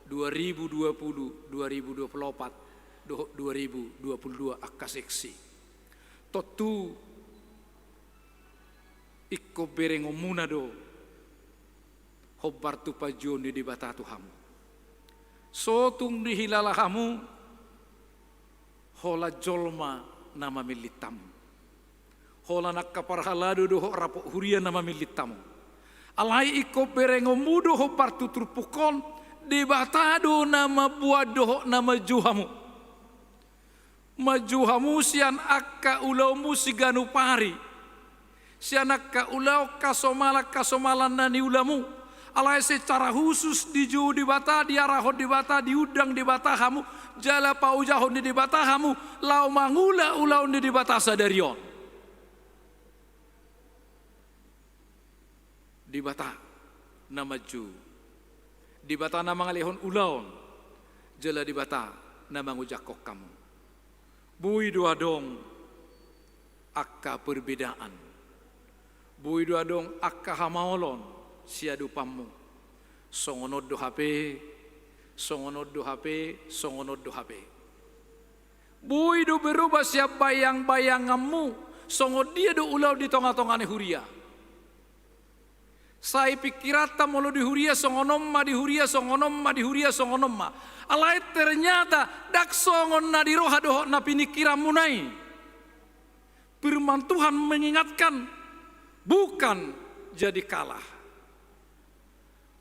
dua ribu dua puluh, dua ribu dua puluh opat dohot dua ribu dua puluh dua angka seksi. Tontu ingkon berengonmuna do hombar tu panjouon ni Debata tu hamu. Sotung dihilala hamu holan jolma na mamillit hamu, holan angka parhalado dohot rapot huria na mamillit hamu. Alai ingkon berengonmu do hombar tu turpuk on, Debata do na mamboan dohot na manjou hamu. Manjou hamu sian angka ulaonmu siganup ari, sian angka ulaon hasomalan-hasomalan na niulamu. Alai secara khusus dijou Debata, diarahon Debata, diundang Debata hamu, jala paojahon ni Debata hamu laho mangula ulaon ni Debata sadari on. Debata na manjou, Debata na mangalehon ulaon, jala Debata na mangojakhon hamu. Boi do adong angka perbedaan, boi do adong angka hamaolon siadopanmu. Songon on do hape, songon on do hape, songon on do hape. Boi do berubah sian bayang-bayanganmu songon dia do ulaon di tongatonga ni huria. Sai pingkiranta molo di huria songon on ma, di huria songon on ma, di huria songon on ma. Alai ternyata ndang songon na di roha dohot na piningkiranmuna i. Firman Tuhan mengingatkan, bukan jadi kalah,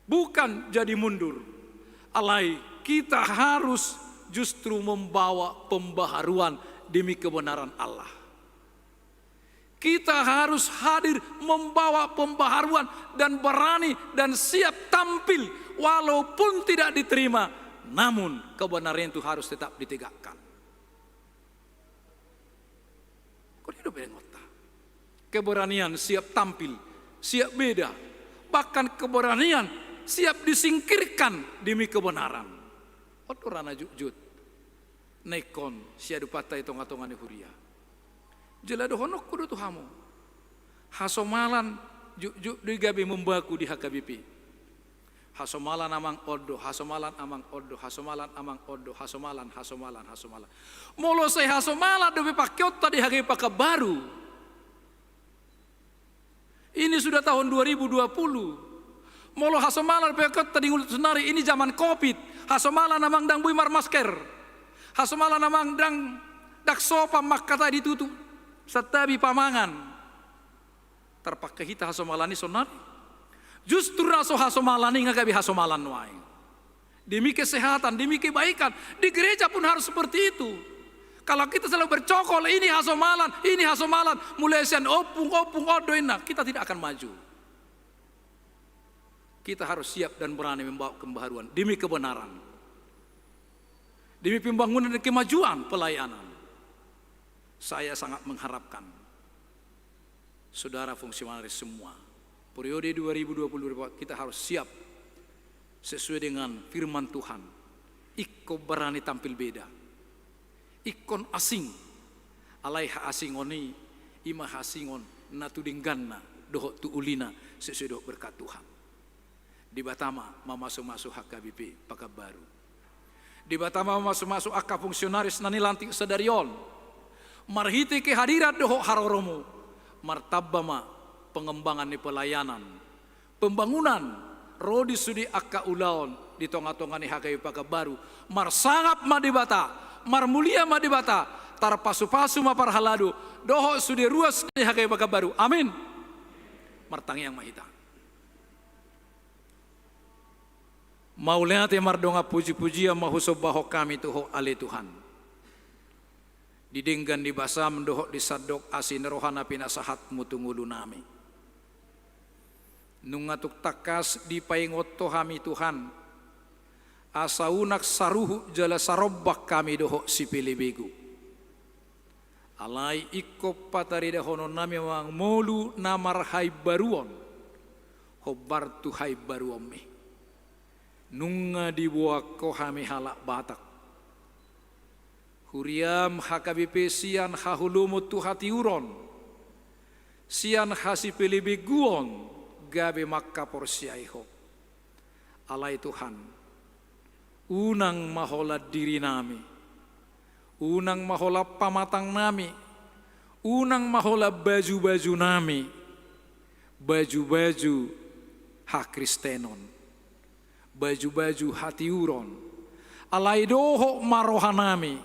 bukan jadi mundur, alai kita harus justru membawa pembaharuan demi kebenaran Allah. Kita harus hadir membawa pembaharuan dan berani dan siap tampil walaupun tidak diterima, namun kebenaran itu harus tetap ditegakkan. Ingkon i do berengonta. Keberanian siap tampil, siap beda, bahkan keberanian siap disingkirkan demi kebenaran. On do ra na jotjot na ingkon siadopanta di tongatonga ni huria. Jala dohononku do tu hamu, hasomalan jotjot do i gabe mambaku di H K B P. Hasomalan amang on do, hasomalan amang on do, hasomalan amang on do, hasomalan, hasomalan, hasomalan. Molo sai hasomalan dope pakeonta di H K B P Pekanbaru, ini sudah tahun dua ribu dua puluh. Molo hasomalan dope pakeonta di ngolu tu sonari, ini zaman covid. Hasomalan amang ndang boi marmasker. Hasomalan amang ndang, ndang sopan mangkatai, ditutup santabi pamangan. Tarpangke hita hasomalan i sonari. Justru na so hasomalan i nga gabe hasomalan nuaeng. Demi kesehatan, demi kebaikan. Di gereja pun harus seperti itu. Kalau kita selalu bercokol, ini hasomalan, ini hasomalan, mulai sian ompung, ompung on do inna, kita tidak akan maju. Kita harus siap dan berani membawa pembaharuan demi kebenaran, demi pembangunan dan kemajuan pelayanan. Saya sangat mengharapkan saudara fungsionaris semua, Periode dua ribu dua puluh dua ribu dua puluh empat, kita harus siap sesuai dengan firman Tuhan. Ingkon barani tampil beda. Ingkon asing. Alai haasingon i, i ma haasingon na tu dengganna dohot tu ulina sesuai dohot berkat Tuhan. Debata ma mamasumasu H K B P Pekanbaru. Debata ma mamasumasu angka fungsionaris na nilantik sadari on. Marhite kehadiran dohot haroromu, martamba ma pengembangan ni pelayanan, pembangunan, ro di sude angka ulaon di tongatonga ni H K B P Pekanbaru. Marsangap ma Debata, marmulia ma Debata, tarpasupasu ma parhalado dohot sude ruas ni H K B P Pekanbaru. Amin. Martangiang ma hita. Mauliate mardongan pujipujian ma husombahon hami tu Ho ale Tuhan. Di denggan ni basam dohot di sandok asi ni roha na pinasahatmu tu ngolunami. Nunga tung tangkas dipaingot Ho hami Tuhan, asa unang saruhut jala sarombang hami dohot sipelebegu. Alai ingkon pataridahononnami ma ngolu na marhaimbaruon, hombar tu haimbaruonmi. Nunga diboan Ho hami halak Batak. Huriam H K B P sian haholomon tu hatiuron, sian hasipelebeguon gabe mangkaporseai Ho. Alai Tuhan, unang ma holan dirinami, unang ma holan pamatangnami, unang ma holan bajubajunami, bajubaju hakristenon, bajubaju hatiuron. Alai dohot ma rohanami,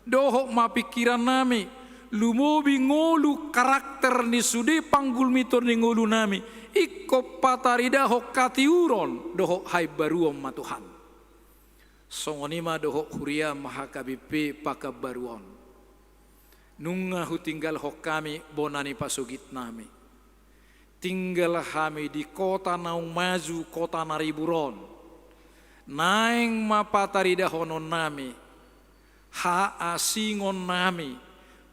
dohot ma pingkirannami, lumobi ngolu karakter ni sude panggulmiton ni ngolunami, ingkon pataridahon hatiuron dohot haimbaruon ma Tuhan. Songon i ma dohot huriam H K B P Pekanbaru on. Nunga hutinggalhon hami bona ni pasogitnami. Tinggal hami di kota naung maju, kota na ribur on. Naeng ma pataridahononnami haasingonnami,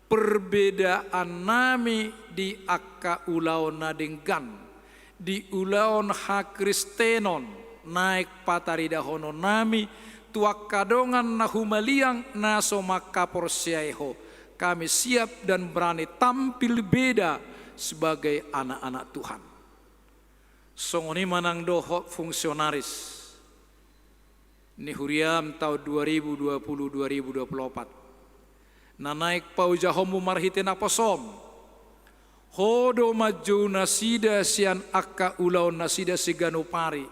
perbedaannami di angka ulaon na denggan, di ulaon hakristenon, naeng pataridahononnami tu angka dongan na humaliang na so mangkaporseai Ho. Kami siap dan berani tampil beda sebagai anak-anak Tuhan. Songon i ma nang dohot fungsionaris ni huriam taon dua ribu dua puluh dua ribu dua puluh opat, na naeng paojahonmu marhite naposom. Ho do manjou nasida sian angka ulaonnasida siganup ari.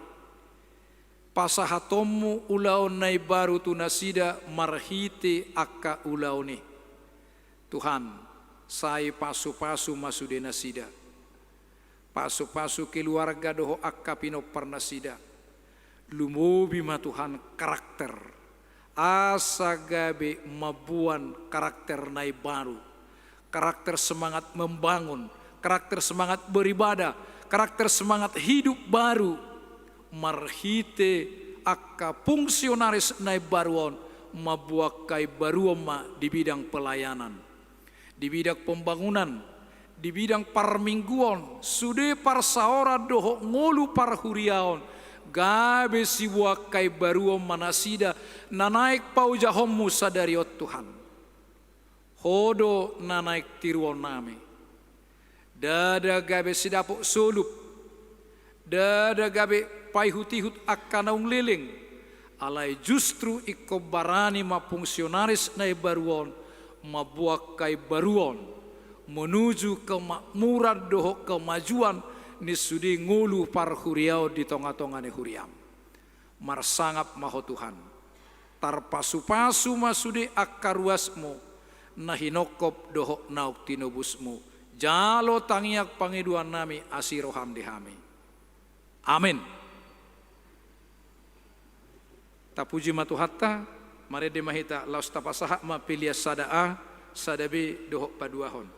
Pasahatonmu ulaon na imbaru tu nasida marhite angka ulaon i. Tuhan, sai pasupasu ma sude nasida. Pasupasu keluarga dohot angka pinomparnasida. Lumobi ma Tuhan karakter. Asa gabe mamboan karakter na imbaru. Karakter semangat membangun, karakter semangat beribadah, karakter semangat hidup baru. Marhite angka fungsionaris na imbaru on, mamboan haimbaruon ma di bidang pelayanan, di bidang pembangunan, di bidang parmingguon, sude parsaoran dohot ngolu parhuriaon, gabe siboan haimbaruon ma nasida na naeng paojahonmu sadari on Tuhan. Ho do na naeng tiruonnami. Ndada gabe sidapot solup, ndada gabe paihutihut angka naung leleng, alai justru ingkon barani ma fungsionaris na imbaru on mamboan haimbaruon, menuju kemakmuran dohot kemajuan ni sude ngolu parhuriaon di tongatonga ni huriam. Marsangap ma Ho Tuhan. Tarpasupasu ma sude angka ruasmu, na hinongkop dohot naung tinobusmu. Jalo tangiang pangidoannami asi roham di hami. Amen. Tapuji ma Tuhanta, marende ma hita laos tapasahat ma pelean sada A, sada B dohot paduahon.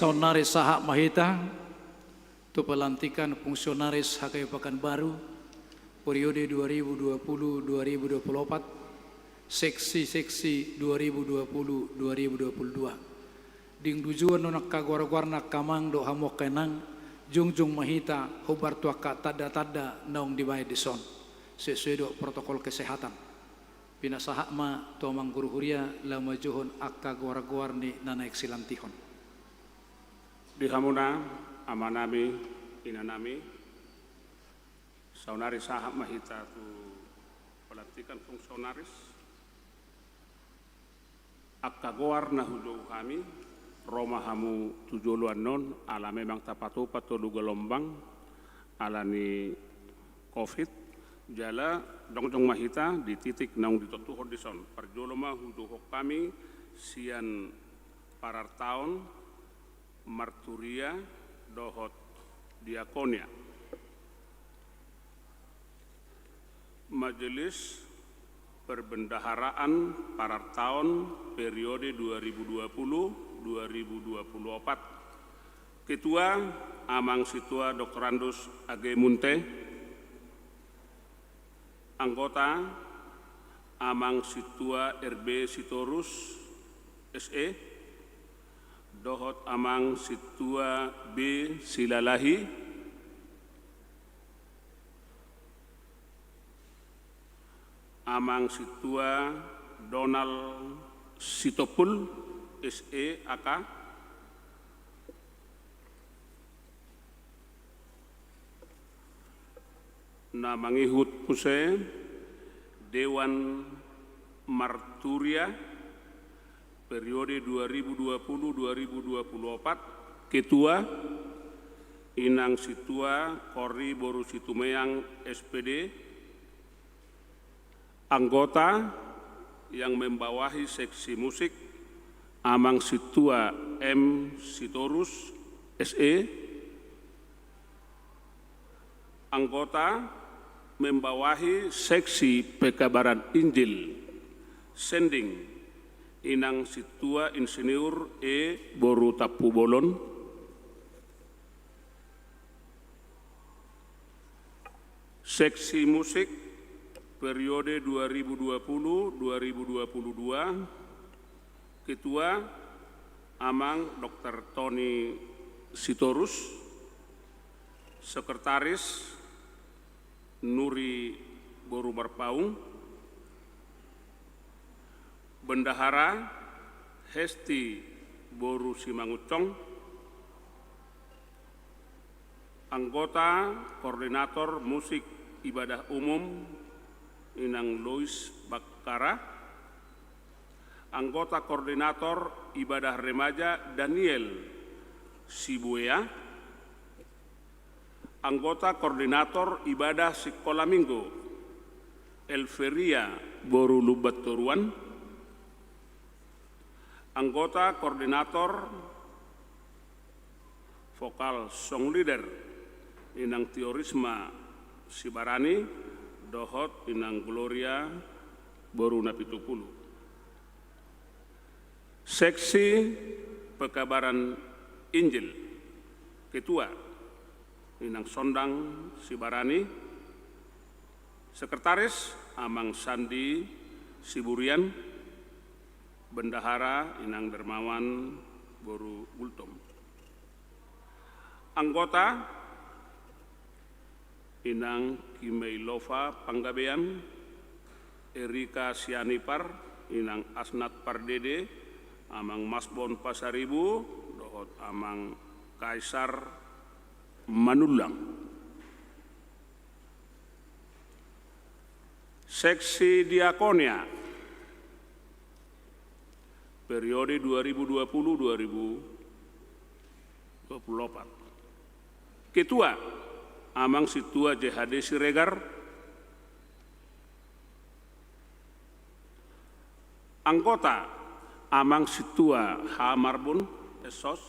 Saonnari sahat ma hita tu pelantikan fungsionaris H K I Pekanbaru periode dua ribu dua puluh dua ribu dua puluh empat, seksi-seksi dua ribu dua puluh dua ribu dua puluh dua. Dung diujungkon angka goar-goarna angka amang dohot hamu angka inang, jongjong ma hita hombar tu angka tanda-tanda naung dibaen dison sesuai dohot protokol kesehatan. Pinasahat ma tu amang guru huria laho manjouhon angka goar-goar ni na naeng silantihon. Di hamuna, amanami, inanami, saonnari sahat ma hita tu pelantikan fungsionaris. Angka goar na hujou hami, ro ma hamu tu jolo annon, ala memang tapatupa tolu gelombang, ala ni covid, jala jongjong ma hita di titik naung ditontuhon dison. Parjolo ma hujouhon hami sian parartaon, marturia dohot diakonia. Majelis Perbendaharaan Parartaon periode dua ribu dua puluh dua ribu dua puluh empat. Ketua, Amang Sintua Doktorandus A G Munte. Anggota, Amang Sintua R B Sitorus, S E, dohot Amang Sintua B Silalahi, Amang Sintua Donald Sitompul, S E A K. Na mangihut muse, Dewan Marturia periode dua ribu dua puluh dua ribu dua puluh empat, Ketua, Inang Sintua Korri boru Situmeang, S P D. Anggota yang membawahi seksi musik, Amang Sintua M Sitorus, S E. Anggota membawahi seksi pekabaran Injil, sending, Inang Sintua Insinyur E boru Tampubolon. Seksi musik periode dua ribu dua puluh dua ribu dua puluh dua, Ketua, Amang Doktor Tony Sitorus. Sekretaris, Nuri boru Marpaung. Bendahara, Hesti boru Simangunsong. Anggota koordinator musik ibadah umum, Inang Lois Bakkara. Anggota koordinator ibadah remaja, Daniel Sibuea. Anggota koordinator ibadah sikola minggu, Elveria boru Lumbantoruan. Anggota koordinator vokal song leader, Inang Tiorisma Sibarani dohot Inang Gloria boru Napitupulu. Seksi pekabaran Injil, Ketua, Inang Sondang Sibarani. Sekretaris, Amang Sandi Siburian. Bendahara, Inang Dermawan boru Gultom. Anggota, Inang Kimeilova Panggabean, Erika Sianipar, Inang Asnat Pardede, Amang Masbon Pasaribu dohot Amang Kaisar Manullang. Seksi diakonia periode dua ribu dua puluh dua ribu dua puluh empat. Ketua, Amang Sintua J H D Siregar. Anggota, Amang Sintua H Marbun, S Sos.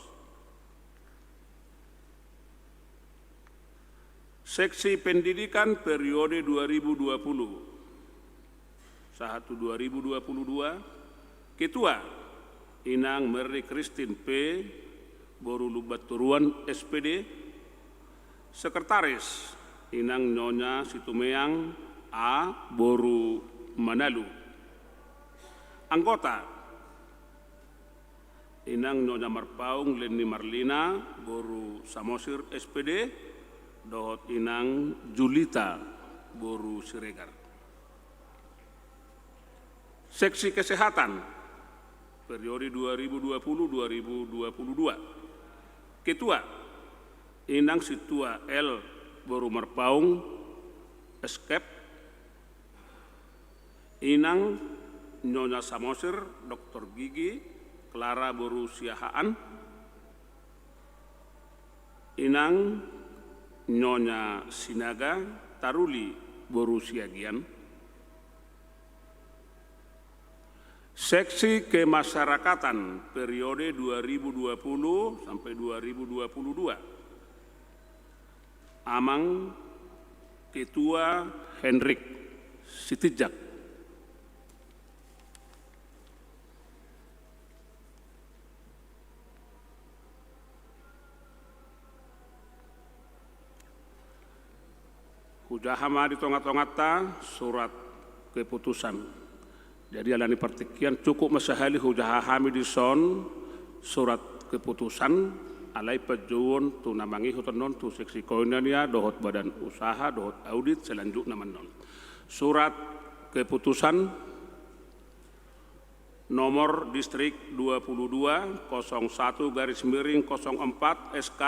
Seksi pendidikan periode dua ribu dua puluh sahat tu dua ribu dua puluh dua, Ketua, Inang Mary Christine P boru Lumbantoruan, S P D. Sekretaris, Inang Nyonya Situmeang A boru Manalu. Anggota, Inang Nyonya Marpaung Lenny Marlina boru Samosir, S P D, dohot Inang Julita boru Siregar. Seksi Kesehatan, periode dua ribu dua puluh dua ribu dua puluh dua. Ketua, Inang Sintua L boru Marpaung, S K E P. Inang Nyonya Samosir, doktor gigi, Clara boru Siahaan. Inang Nyonya Sinaga Taruli boru Siagian. Seksi Kemasyarakatan periode dua ribu dua puluh sampai dua ribu dua puluh dua. Amang Ketua Henrik Sitinjak. Hujaha ma di tonga-tonganta surat keputusan. Jadi, alani partingkian, cukup ma sahali hujaha hami dison surat keputusan, alai panjouon tu na mangihut annon, tu seksi koinonia dohot badan usaha dohot audit selanjutna ma annon. Surat keputusan nomor distrik dua puluh dua, kosong satu garis miring kosong empat S K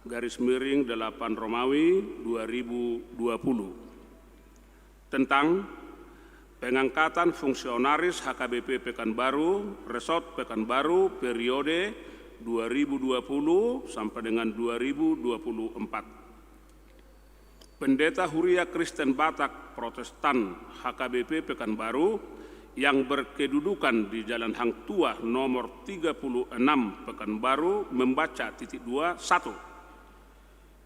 garis miring delapan Romawi dua ribu dua puluh. Tentang pengangkatan fungsionaris H K B P Pekanbaru, Resort Pekanbaru, periode dua ribu dua puluh sampai dengan dua ribu dua puluh empat. Pendeta Huria Kristen Batak Protestan H K B P Pekanbaru yang berkedudukan di Jalan Hang Tuah nomor tiga puluh enam Pekanbaru membaca titik dua, satu.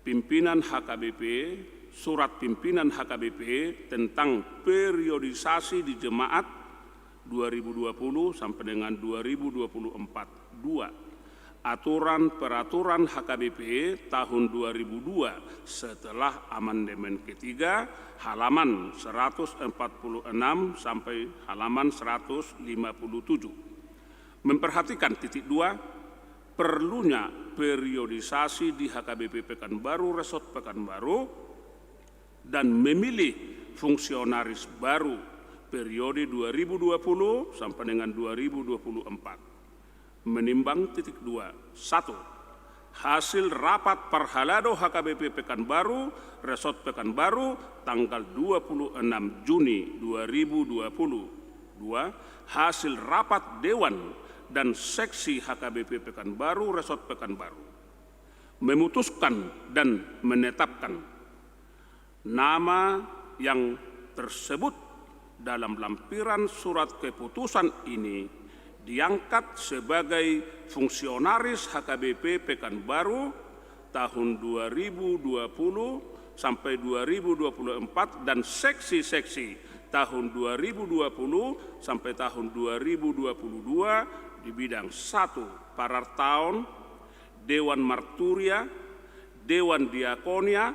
Pimpinan H K B P, surat pimpinan H K B P tentang periodisasi di jemaat dua ribu dua puluh sampai dengan dua ribu dua puluh empat. Dua, aturan peraturan H K B P tahun dua ribu dua setelah amandemen ketiga, halaman seratus empat puluh enam sampai halaman seratus lima puluh tujuh. Memperhatikan titik dua, perlunya periodisasi di H K B P Pekanbaru, Resort Pekanbaru, dan memilih fungsionaris baru periode dua ribu dua puluh sampai dengan dua ribu dua puluh empat. Menimbang titik dua, satu, hasil rapat parhalado H K B P Pekanbaru, Resort Pekanbaru, tanggal dua puluh enam Juni dua ribu dua puluh. Dua, hasil rapat dewan dan seksi H K B P Pekanbaru, Resort Pekanbaru. Memutuskan dan menetapkan nama yang tersebut dalam lampiran surat keputusan ini diangkat sebagai fungsionaris H K B P Pekanbaru tahun dua ribu dua puluh sampai dua ribu dua puluh empat dan seksi-seksi tahun dua ribu dua puluh sampai tahun dua ribu dua puluh dua di bidang satu, parartaon, Dewan Marturia, Dewan Diakonia,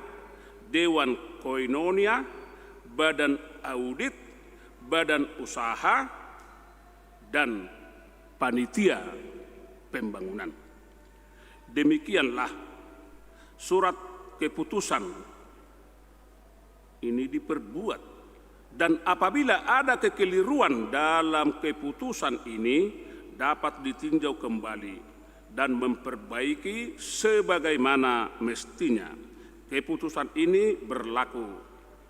Dewan Koinonia, Badan Audit, Badan Usaha, dan Panitia Pembangunan. Demikianlah surat keputusan ini diperbuat. Dan apabila ada kekeliruan dalam keputusan ini, dapat ditinjau kembali dan memperbaiki sebagaimana mestinya. Keputusan ini berlaku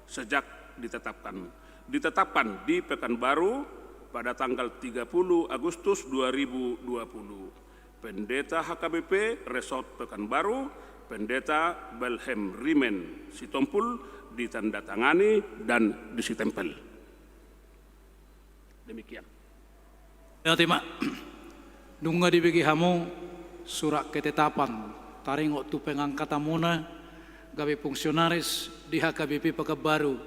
sejak ditetapkan. Ditetapkan di Pekanbaru pada tanggal tiga puluh Agustus dua ribu dua puluh. Pendeta H K B P Resort Pekanbaru, Pendeta Belhem Rimen Sitompul, ditandatangani dan disitempel. Demikian. Ia, terima. Nunga dibege hamu surat ketetapan taringot tu pengangkatanmuna gabe fungsionaris di H K B P Pekanbaru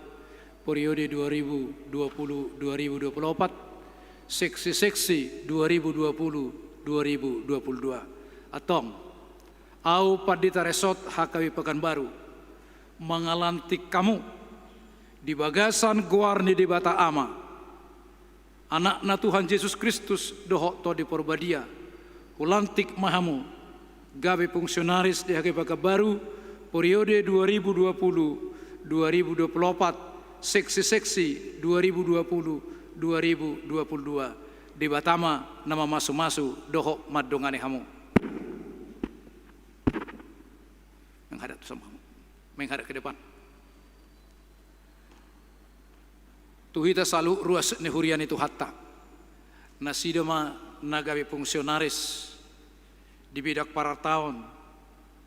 periode dua ribu dua puluh dua ribu dua puluh empat, seksi-seksi dua ribu dua puluh dua ribu dua puluh dua. Antong, ahu Pandita Resort H K B Pekanbaru, mangalantik hamu di bagasan goar ni Debata Ama, Anakna Tuhan Jesus Kristus dohot Tondi Porbadia, hulantik ma hamu gabe fungsionaris di H K B Pekanbaru, periode dua ribu dua puluh dua ribu dua puluh opat, seksi-seksi dua ribu dua puluh dua ribu dua puluh dua. Debata ma na mamasumasu dohot mandongani hamu. Menghadap tu sama hamu. Menghadap ke depan. Tu hita saluhut ruas ni huria ni Tuhanta, nasida ma na gabe fungsionaris di bidang parartaon,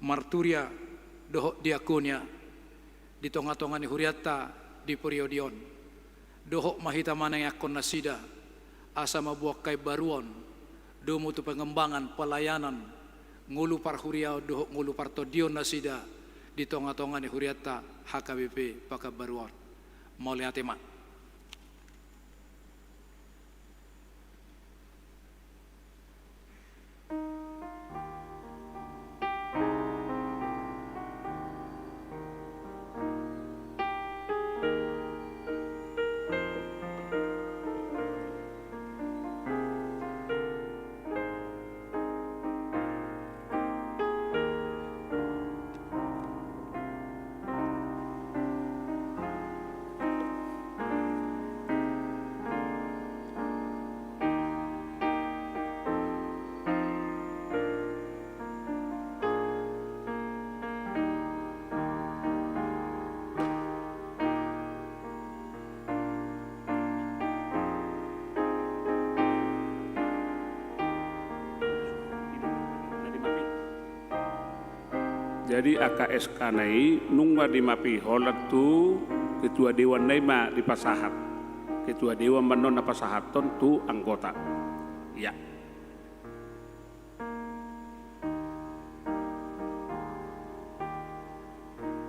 marturia dohot diakonia di tonga-tonga ni hurianta di periode on. Dohot ma hita manangiangkon nasida asa mambuat haimbaruon, domu tu pengembangan pelayanan, ngolu parhuriaon dohot ngolu partondion nasida di tonga-tonga ni hurianta H K B P Pekanbaru on. Mauliate ma. Jadi angka S K na i nunga dimapi holan tu ketua dewan na i ma dipasahat. Ketua dewan ma annon na pasahathon tu anggota. Ya.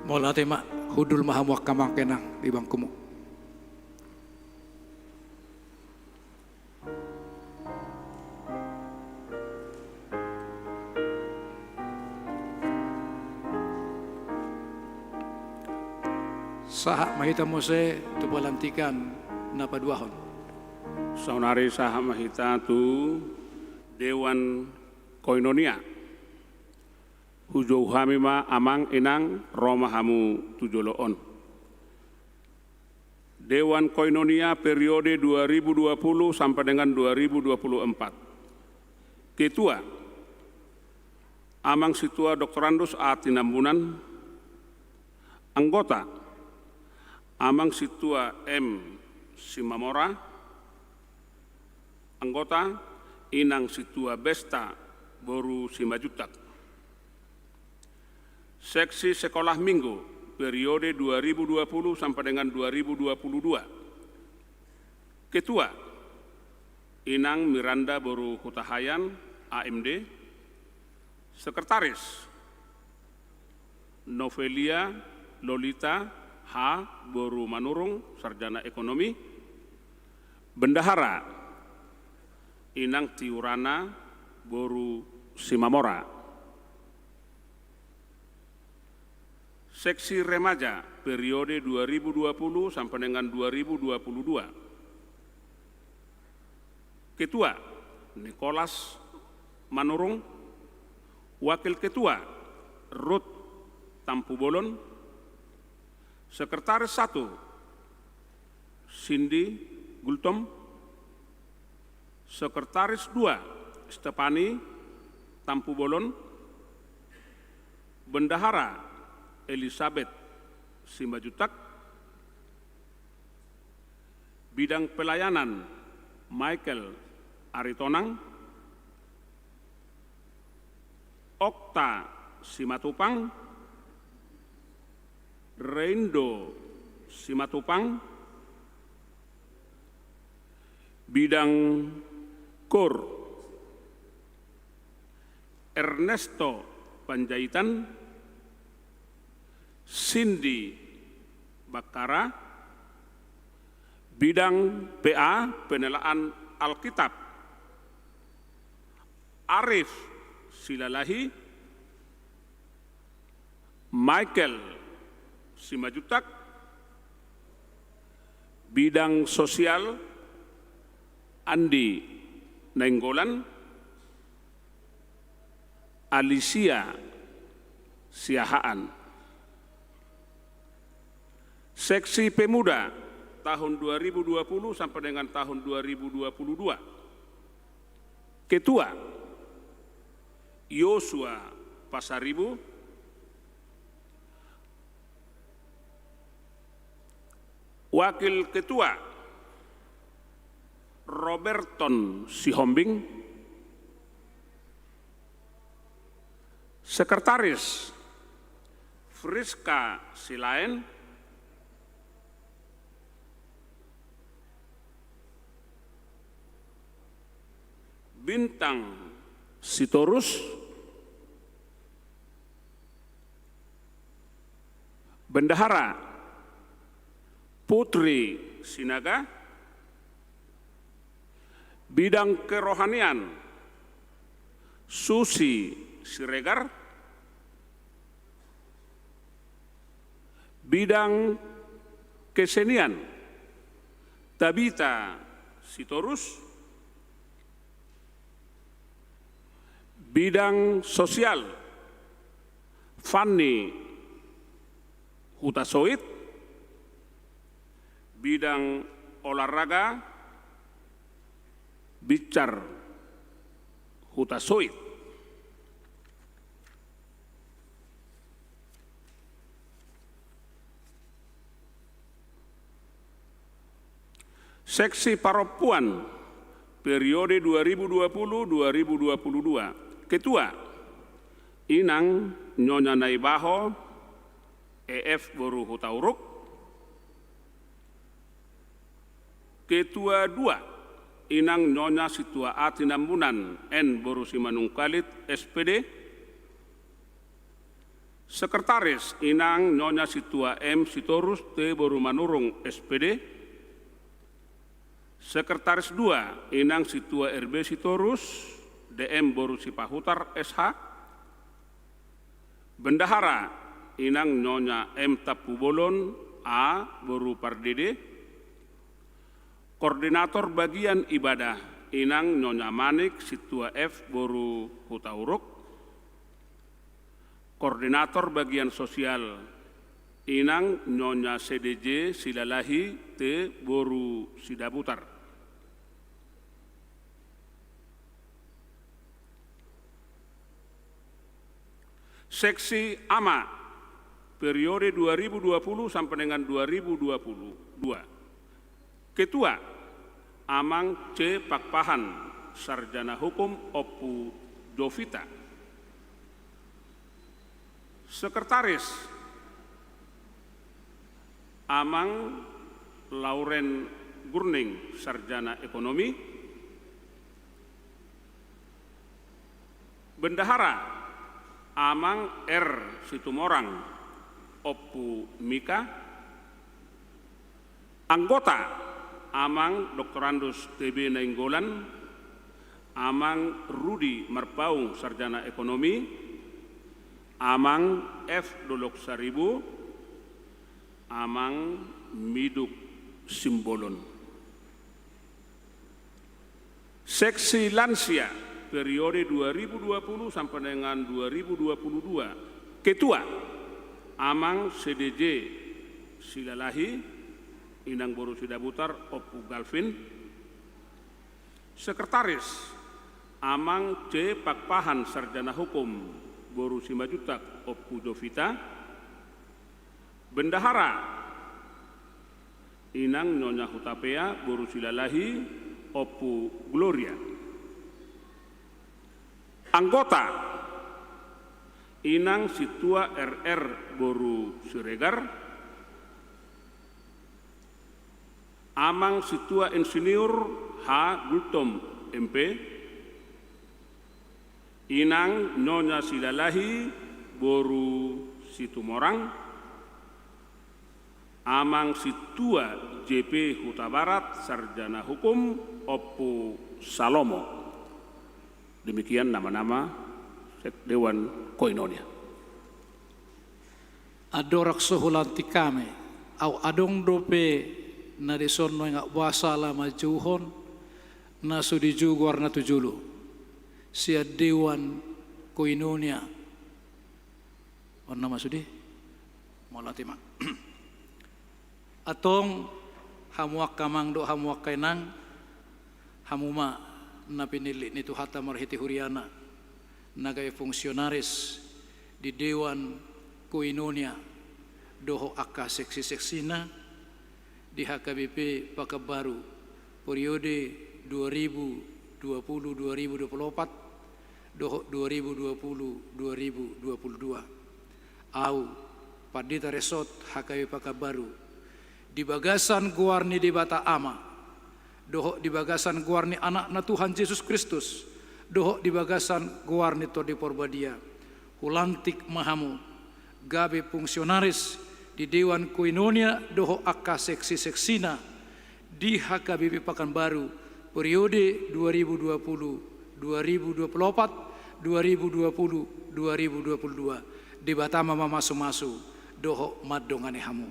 Mauliate ma, hundul ma hamu angka amang inang di bangkumu. Sahat ma hita muse tu pelantikan na paduahon. Saonari sahat ma hita tu Dewan Koinonia. Hujou hami ma amang inang, ro ma hamu tu jolo on. Dewan Koinonia periode dua ribu dua puluh sampai dengan dua ribu dua puluh empat. Ketua, Amang Sintua Doktorandus A Tinambunan. Anggota, Amang Sintua M Simamora. Anggota, Inang Sintua Besta boru Simanjuntak. Seksi Sekolah Minggu periode dua ribu dua puluh sampai dengan dua ribu dua puluh dua. Ketua, Inang Miranda boru Hutahaean, A M D. Sekretaris, Novelia Lolita H boru Manurung, sarjana ekonomi. Bendahara, Inang Tiurana boru Simamora. Seksi remaja periode dua ribu dua puluh sampai dengan dua ribu dua puluh dua. Ketua, Nikolas Manurung. Wakil Ketua, Ruth Tampubolon. Sekretaris satu, Cindy Gultom. Sekretaris dua, Stefani Tampubolon. Bendahara, Elizabeth Simanjuntak. Bidang pelayanan, Michael Aritonang. Okta Simatupang, Reindo Simatupang. Bidang koor, Ernesto Panjaitan, Cindy Bakkara. Bidang P A, penelaan Alkitab, Arif Silalahi, Michael Simanjuntak, bidang sosial, Andi Nainggolan, Alicia Siahaan. Seksi Pemuda tahun dua ribu dua puluh sampai dengan tahun dua ribu dua puluh dua. Ketua, Yosua Pasaribu. Wakil Ketua, Roberton Sihombing. Sekretaris, Friska Silaen. Bintang Sitorus. Bendahara, Putri Sinaga. Bidang kerohanian, Susi Siregar. Bidang kesenian, Tabita Sitorus. Bidang sosial, Fanny Hutasoit. Bidang olahraga, Bichar Hutasoit. Seksi Parompuan periode dua ribu dua puluh dua ribu dua puluh dua. Ketua, Inang Nyonya Naibaho, E F boru Hutauruk. Ketua dua, Inang Nyonya Situa A Tinambunan, N boru Simanungkalit, S P D. Sekretaris, Inang Nyonya Situa M Sitorus, T boru Manurung, S P D. Sekretaris dua, Inang Situa R B Sitorus, D M boru Sipahutar, S H. Bendahara, Inang Nyonya M Tampubolon, A boru Pardede. Koordinator bagian ibadah, Inang Nyonya Manik Situa F boru Hutauruk. Koordinator bagian sosial, Inang Nyonya C D J Silalahi, T boru Sidabutar. Seksi A M A periode dua ribu dua puluh sampai dengan dua ribu dua puluh dua. Ketua, Amang C Pakpahan, Sarjana Hukum, Ompu Jovita. Sekretaris, Amang Lauren Gurning, Sarjana Ekonomi. Bendahara, Amang R Situmorang, Ompu Mika. Anggota, Amang Doktorandus T B Nainggolan, Amang Rudi Marpaung, Sarjana Ekonomi, Amang F Dolok Saribu, Amang Miduk Simbolon. Seksi lansia periode dua ribu dua puluh sampai dengan dua ribu dua puluh dua. Ketua, Amang C D J Silalahi, Inang boru Sidabutar, Ompu Galvin. Sekretaris, Amang C Pakpahan, Sarjana Hukum, boru Simanjuntak, Ompu Jovita. Bendahara, Inang Nyonya Hutapea boru Silalahi, Ompu Gloria. Anggota, Inang Situa R R boru Siregar. Amang Situa Insinyur H Gultom M P. Inang Nyonya Silalahi boru Situmorang. Amang Situa J P Hutabarat, Sarjana Hukum, Ompu Salomo. Demikian nama-nama Dewan Koinonia. Andorang so hulantik hami, aut adong dope na dison nuaeng ahu boasa ala manjouhon na so dijou goarna tu jolo sian Dewan Koinonia. On nama sude? Mauliate ma. Antong, hamu angka amang dohot hamu angka inang, hamu ma na pinillit ni Tuhanta marhite huriana na gabe fungsionaris di Dewan Koinonia dohot angka seksi-seksina di H K B P Pekanbaru periode dua ribu dua puluh dua ribu dua puluh opat dohot dua ribu dua puluh dua ribu dua puluh dua. Ahu, Pandita Resort H K B P Pekanbaru, di bagasan goar ni Debata Ama, dohot di bagasan goar ni Anakna Tuhan Jesus Kristus, dohot di bagasan goar ni Tondi Porbadia, hulantik ma hamu gabe fungsionaris di Dewan Koinonia dohot angka seksi-seksina di H K B P Pekanbaru periode dua ribu dua puluh dua ribu dua puluh opat, dua ribu dua puluh dua ribu dua puluh dua. Debata ma mamasu-masu dohot mandongani hamu.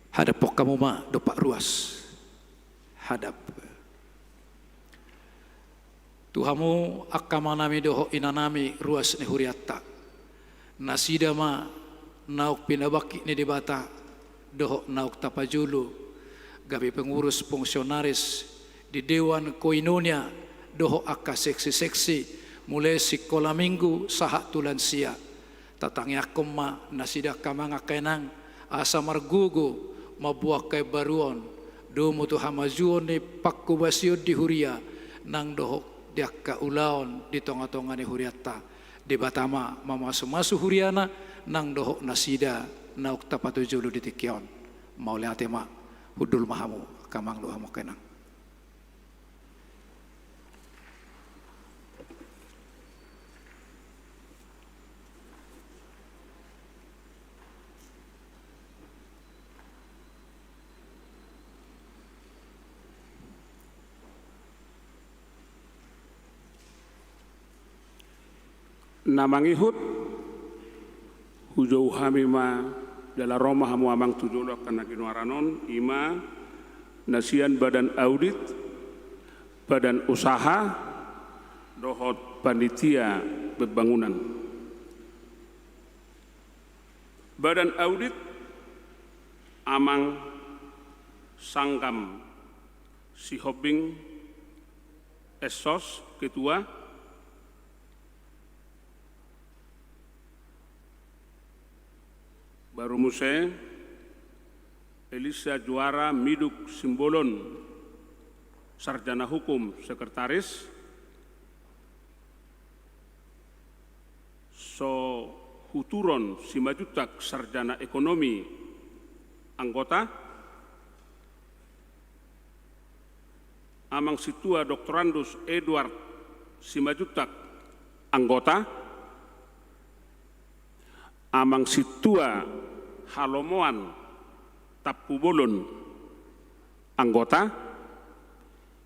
Hadaphon hamu ma dompak ruas. Hadap. Tu hamu angka amanami dohot inanami ruas ni hurianta. Nasida ma naung pinabangkit ni Debata dohot naung tapajolo gabe pengurus fungsionaris di Dewan Koinonia dohot angka seksi-seksi, mulai sikola minggu sahat tu lansia. Tatangiangkon ma nasida angka amang angka inang asa margogo mamboan angka imbaru on, domu tu hamajuon ni panghobasion di huria nang dohot di angka ulaon di tonga-tonga ni hurianta. Debata ma mamasu-masu huriana nang dohot nasida naung tapatujolo di tingki on. Mauliate ma, hundul ma hamu angka amang dohot hamu angka inang. Na mangihut, hujou hami ma jala ro ma hamu amang tu jolo angka na ginoaran on, i ma na sian badan audit, badan usaha, dohot panitia pembangunan. Badan audit, amang Sanggam Sihombing, S Sos, ketua. Baru muse, Elisa Juara Miduk Simbolon, sarjana hukum, sekretaris. Sohuturon Simanjuntak, sarjana ekonomi, anggota. Amang Sintua Doktorandus Edward Simanjuntak, anggota. Amang Sintua Halomoan Tampubolon, anggota.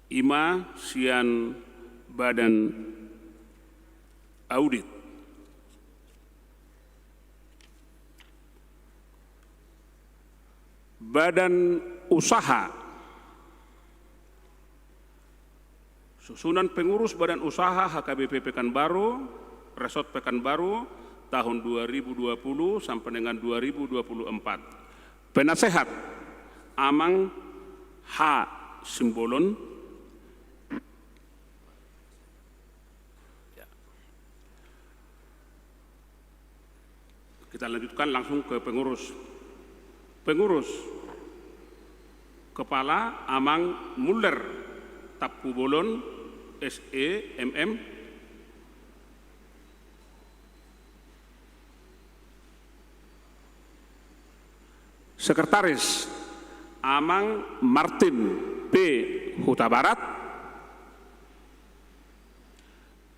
I ma sian badan audit. Badan usaha. Susunan pengurus badan usaha H K B P Pekanbaru, Resort Pekanbaru, tahun dua ribu dua puluh sampai dengan dua ribu dua puluh empat. Penasehat, Amang H Simbolon. Ya. Kita lanjutkan langsung ke pengurus. Pengurus. Kepala, Amang Muller Tampubolon, S E, M M. Sekretaris, Amang Martin P Hutabarat.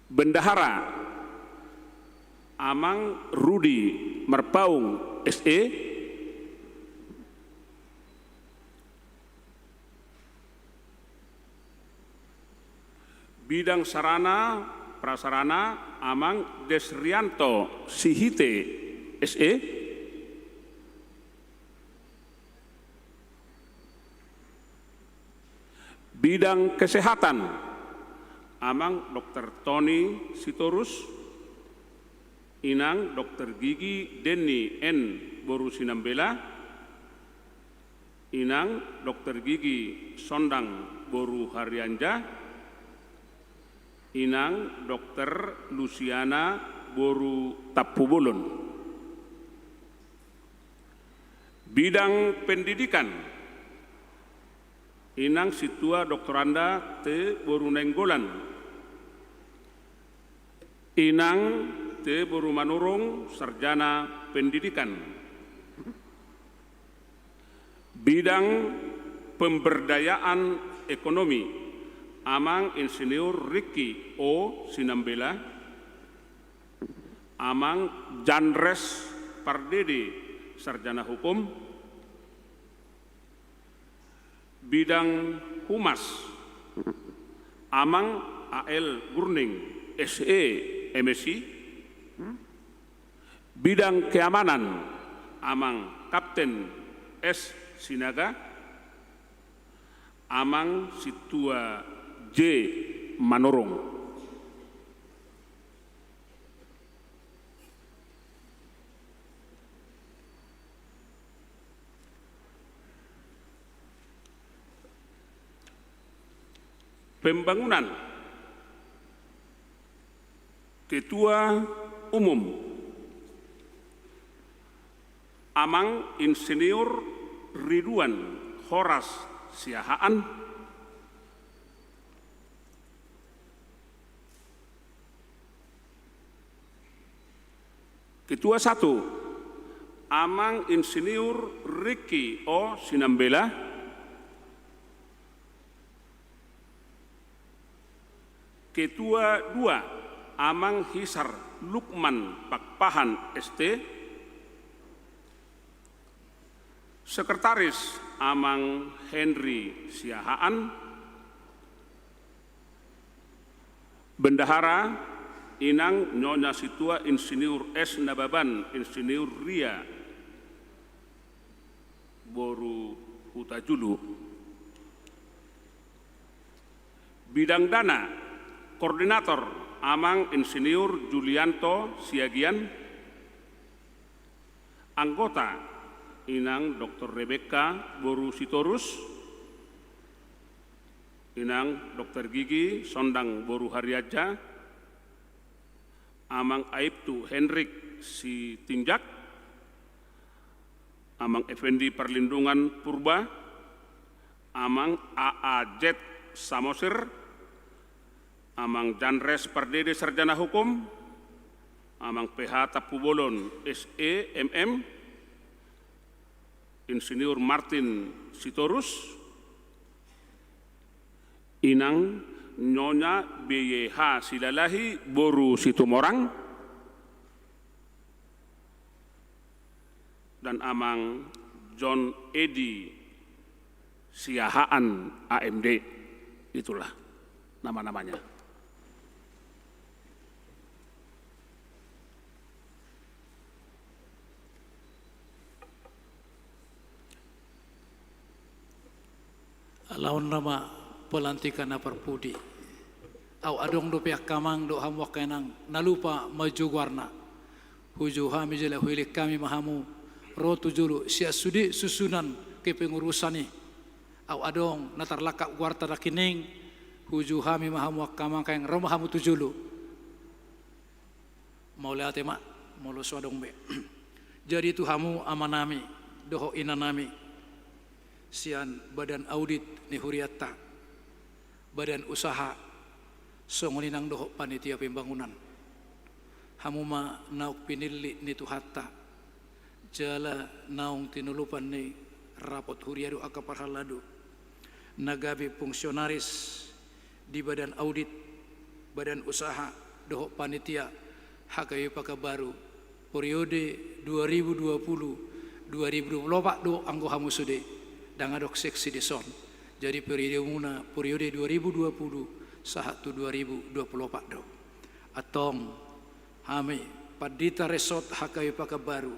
Bendahara, Amang Rudi Marpaung, S E. Bidang sarana prasarana, Amang Desrianto Sihite, S E. Bidang kesehatan, Amang Dokter Tony Sitorus, Inang Dokter Gigi Denny N boru Sinambela, Inang Dokter Gigi Sondang boru Harianja, Inang Dokter Lusiana boru Tampubolon. Bidang pendidikan, Inang Sintua Doktoranda T boru Nainggolan, Inang T boru Manurung, sarjana pendidikan. Bidang pemberdayaan ekonomi, Amang Insinyur Riki O Sinambela, Amang Janres Pardede, sarjana hukum. Bidang humas, Amang A L Gurning, S E, M Si. Bidang keamanan, Amang Kapten S Sinaga, Amang Sintua J Manurung. Pembangunan, Ketua Umum, Amang Insinyur Ridwan Horas Siahaan. Ketua satu, Amang Insinyur Riki O Sinambela. Ketua dua, Amang Hisar Lukman Pakpahan, S T. Sekretaris, Amang Henry Siahaan. Bendahara, Inang Nyonya Sintua Insinyur S Nababan, Insinyur Ria boru Hutajulu. Bidang dana, koordinator, Amang Insinyur Julianto Siagian. Anggota, Inang Dokter Rebekka boru Sitorus, Inang Dokter Gigi Sondang boru Harianja, Amang Aibtu Henrik Sitinjak, Amang Effendi Parlindungan Purba, Amang A A Z Samosir, Amang Janres Pardede, sarjana hukum, Amang P H Tampubolon, S E, M M, Insinyur Martin Sitorus, Inang Nyonya B Y H Silalahi boru Situmorang, dan Amang John Edi Siahaan, A M D. Itulah nama-namanya. Laon nama pelantikan na parpudi. Au adong dope angka amang dohot hamu angka inang na lupa manjou goarna. Hujou hami jala huilehon hami ma hamu ro tu jolo sian sude susunan kepengurusan i. Au adong na tarlangkap goarta nangkining, hujou hami ma hamu angka amang, angka inang, ro ma hamu tu jolo. Mauliate ma, molo so adong be. Jadi tu hamu amanami dohot inanami sian badan audit ni hurianta, badan usaha, songon i nang dohot panitia pembangunan. Hamu ma naung pinillit ni Tuhanta jala naung tinolopan ni rapot huria dohot angka parhalado na gabe fungsionaris di badan audit, badan usaha dohot panitia H K B P Pekanbaru, periode dua ribu dua puluh, dua ribu dua puluh opat do anggo hamu sude, ndang adong seksi dison. Jadi periodemuna periode dua ribu dua puluh sahat tu dua ribu dua puluh opat do. Antong, hami, Pandita Resort H K B P Pekanbaru,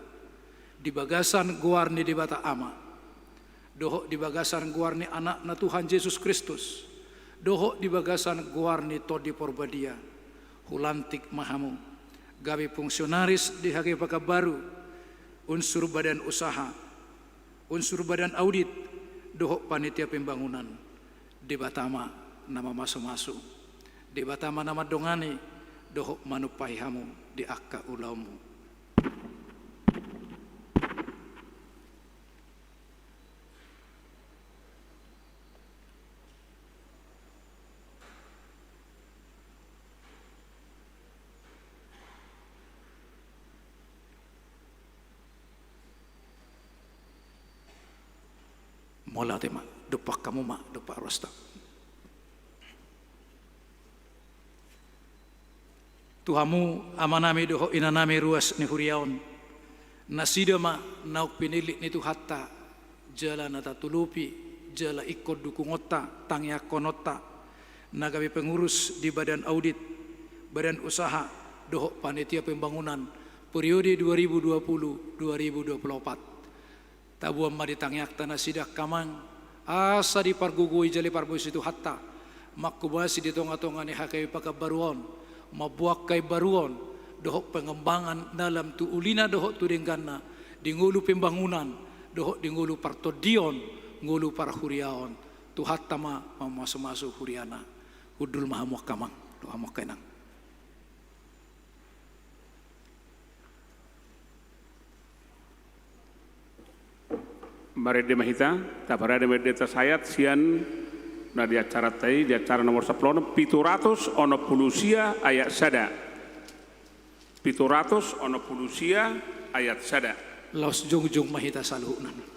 di bagasan goar ni Debata Ama, dohot di bagasan goar ni Anakna Tuhan Jesus Kristus, dohot di bagasan goar ni Tondi Porbadia, hulantik ma hamu gabe fungsionaris di H K B P Pekanbaru, unsur badan usaha, unsur badan audit, dohot panitia pembangunan. Debata ma na mamasumasu, Debata ma na mandongani dohot manumpahi hamu di angka ulaonmu. Mauliate ma, dompak hamu ma, dompak ruasta. Tu hamu amanami dohot inanami ruas ni huria on, nasida ma naung pinillit ni Tuhanta, jala na tatulupi, jala ingkon dukungonta, tangiangkononta, na gabe pengurus di badan audit, badan usaha, dohot panitia pembangunan periode dua ribu dua puluh dua ribu dua puluh opat. Taboan ma di tangiangta nasida angka amang, asa dipargogoi jala diparboisi Tuhanta, manghobasi di tongatonga ni H K B P Pekanbaru on, mamboan haimbaruon dohot pengembangan dalam tu ulina dohot tu dengganna, di ngolu pembangunan dohot di ngolu partondion, ngolu parhuriaon. Tuhanta ma mamasumasu huriana. Hundul ma hamu angka amang, dohot hamu angka inang. Marende ma hita, taparade ma endenta sayat sian na di acaranta i, di acara nomor sampulu onom, pitu ratus onom pulu sia ayat sada. Pitu ratus onom pulu sia ayat sada. Laos jongjong ma hita saluhutna.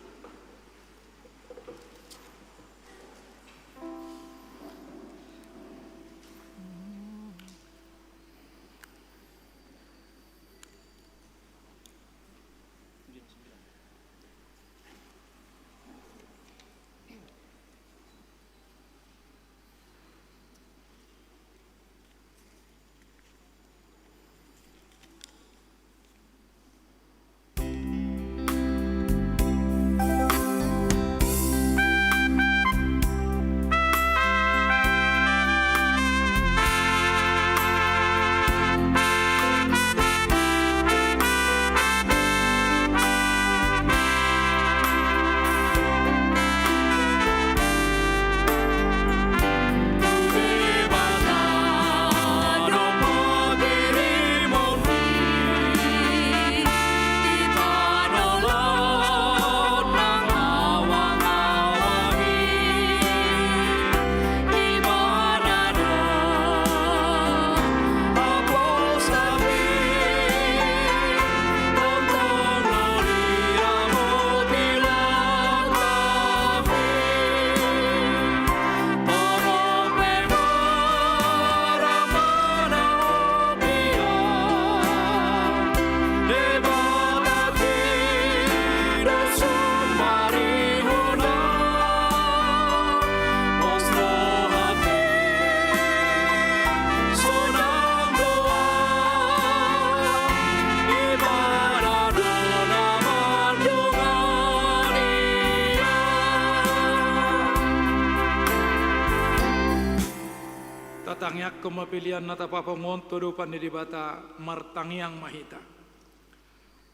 Tatangiangkon ma pelean na tapapungu on tu adopan ni Debata. Martangiang ma hita.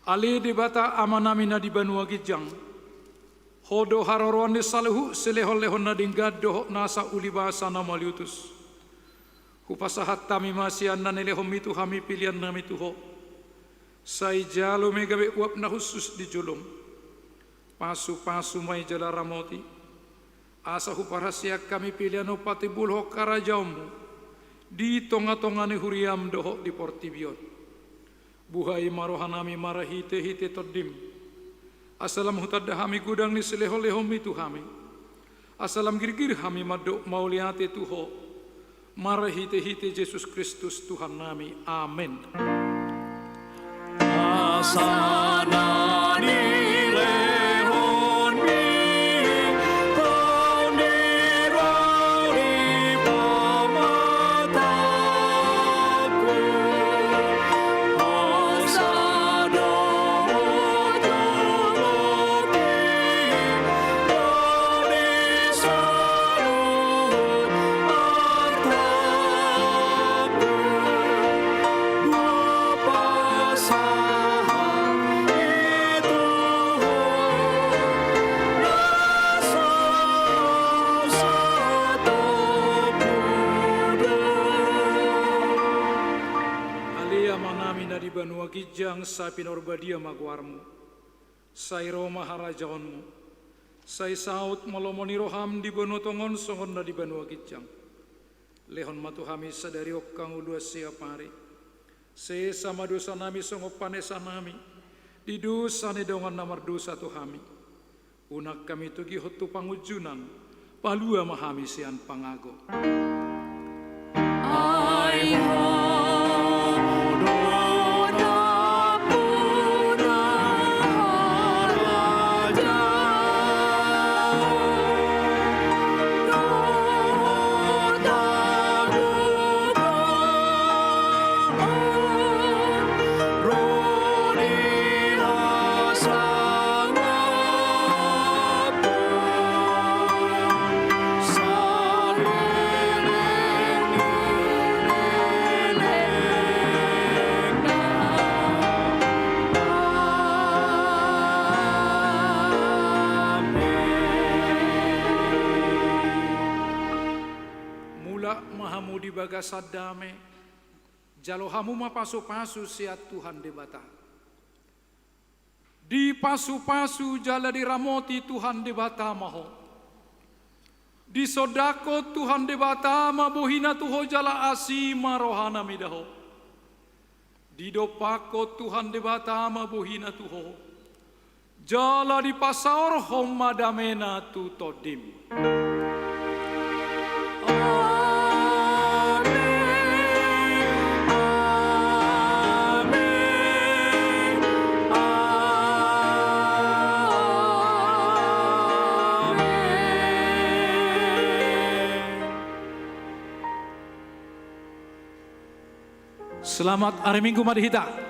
Ale Debata Amanami na di banua ginjang, Ho do haroroan ni saluhut silehonlehon na denggan dohot nasa ulibasa na mauliutus. Hupasahat hami ma sian na nilehonMi tu hami peleannami tu Ho. Sai jalo ma i gabe uap na hushus di joloM. Pasupasu ma i jala ramoti, asa huparhaseang hami pelean on patimbulhon harajaonMu di tongatonga ni huriaM dohot di portibi on. Buhai ma rohanami marhitehite TondiM, asa lam hutanda hami godang ni silehonlehonMi tu hami, asa lam girgir hami mandok mauliate tu Ho, marhitehite Jesus Kristus Tuhannami. Amen. Asa na nilehonmi, tondinami pamatangku. Hosa dohot joloki, dari saluhut artangku. Bapa sahat itu ho, na so satongkin do. Ale Amanami na di banua ginjang, sai pinarbadia ma goarmu. Sai ro ma harajaonmu. Sai saut ma lomo ni roham di banua tonga on songon na di banua ginjang. Lehon ma tu hami sadari on hangoluan siapari. Sesa ma dosanami songon panesanami di dosa ni dongan na mardosa tu hami. Unang hami togihon tu pangunjunan, palua ma hami sian pangago. Ai Ho do nampuna harajaon dohot hagogoon, ro di hasangapon saleleng ni lelengna. Amen. Mulak ma hamu di bagasan dame. Jalo hamu ma pasupasu sian Tuhan Debata. Dipasupasu jala diramoti Tuhan Debata ma ho. Disondangkon Tuhan Debata ma bohina tu ho jala asi ma rohana mida ho. Didompakkon Tuhan Debata ma bohina tu ho. Jala dipasaorhon ma damena tu tondim. Amen, amen, amen. Selamat hari Minggu ma di hita.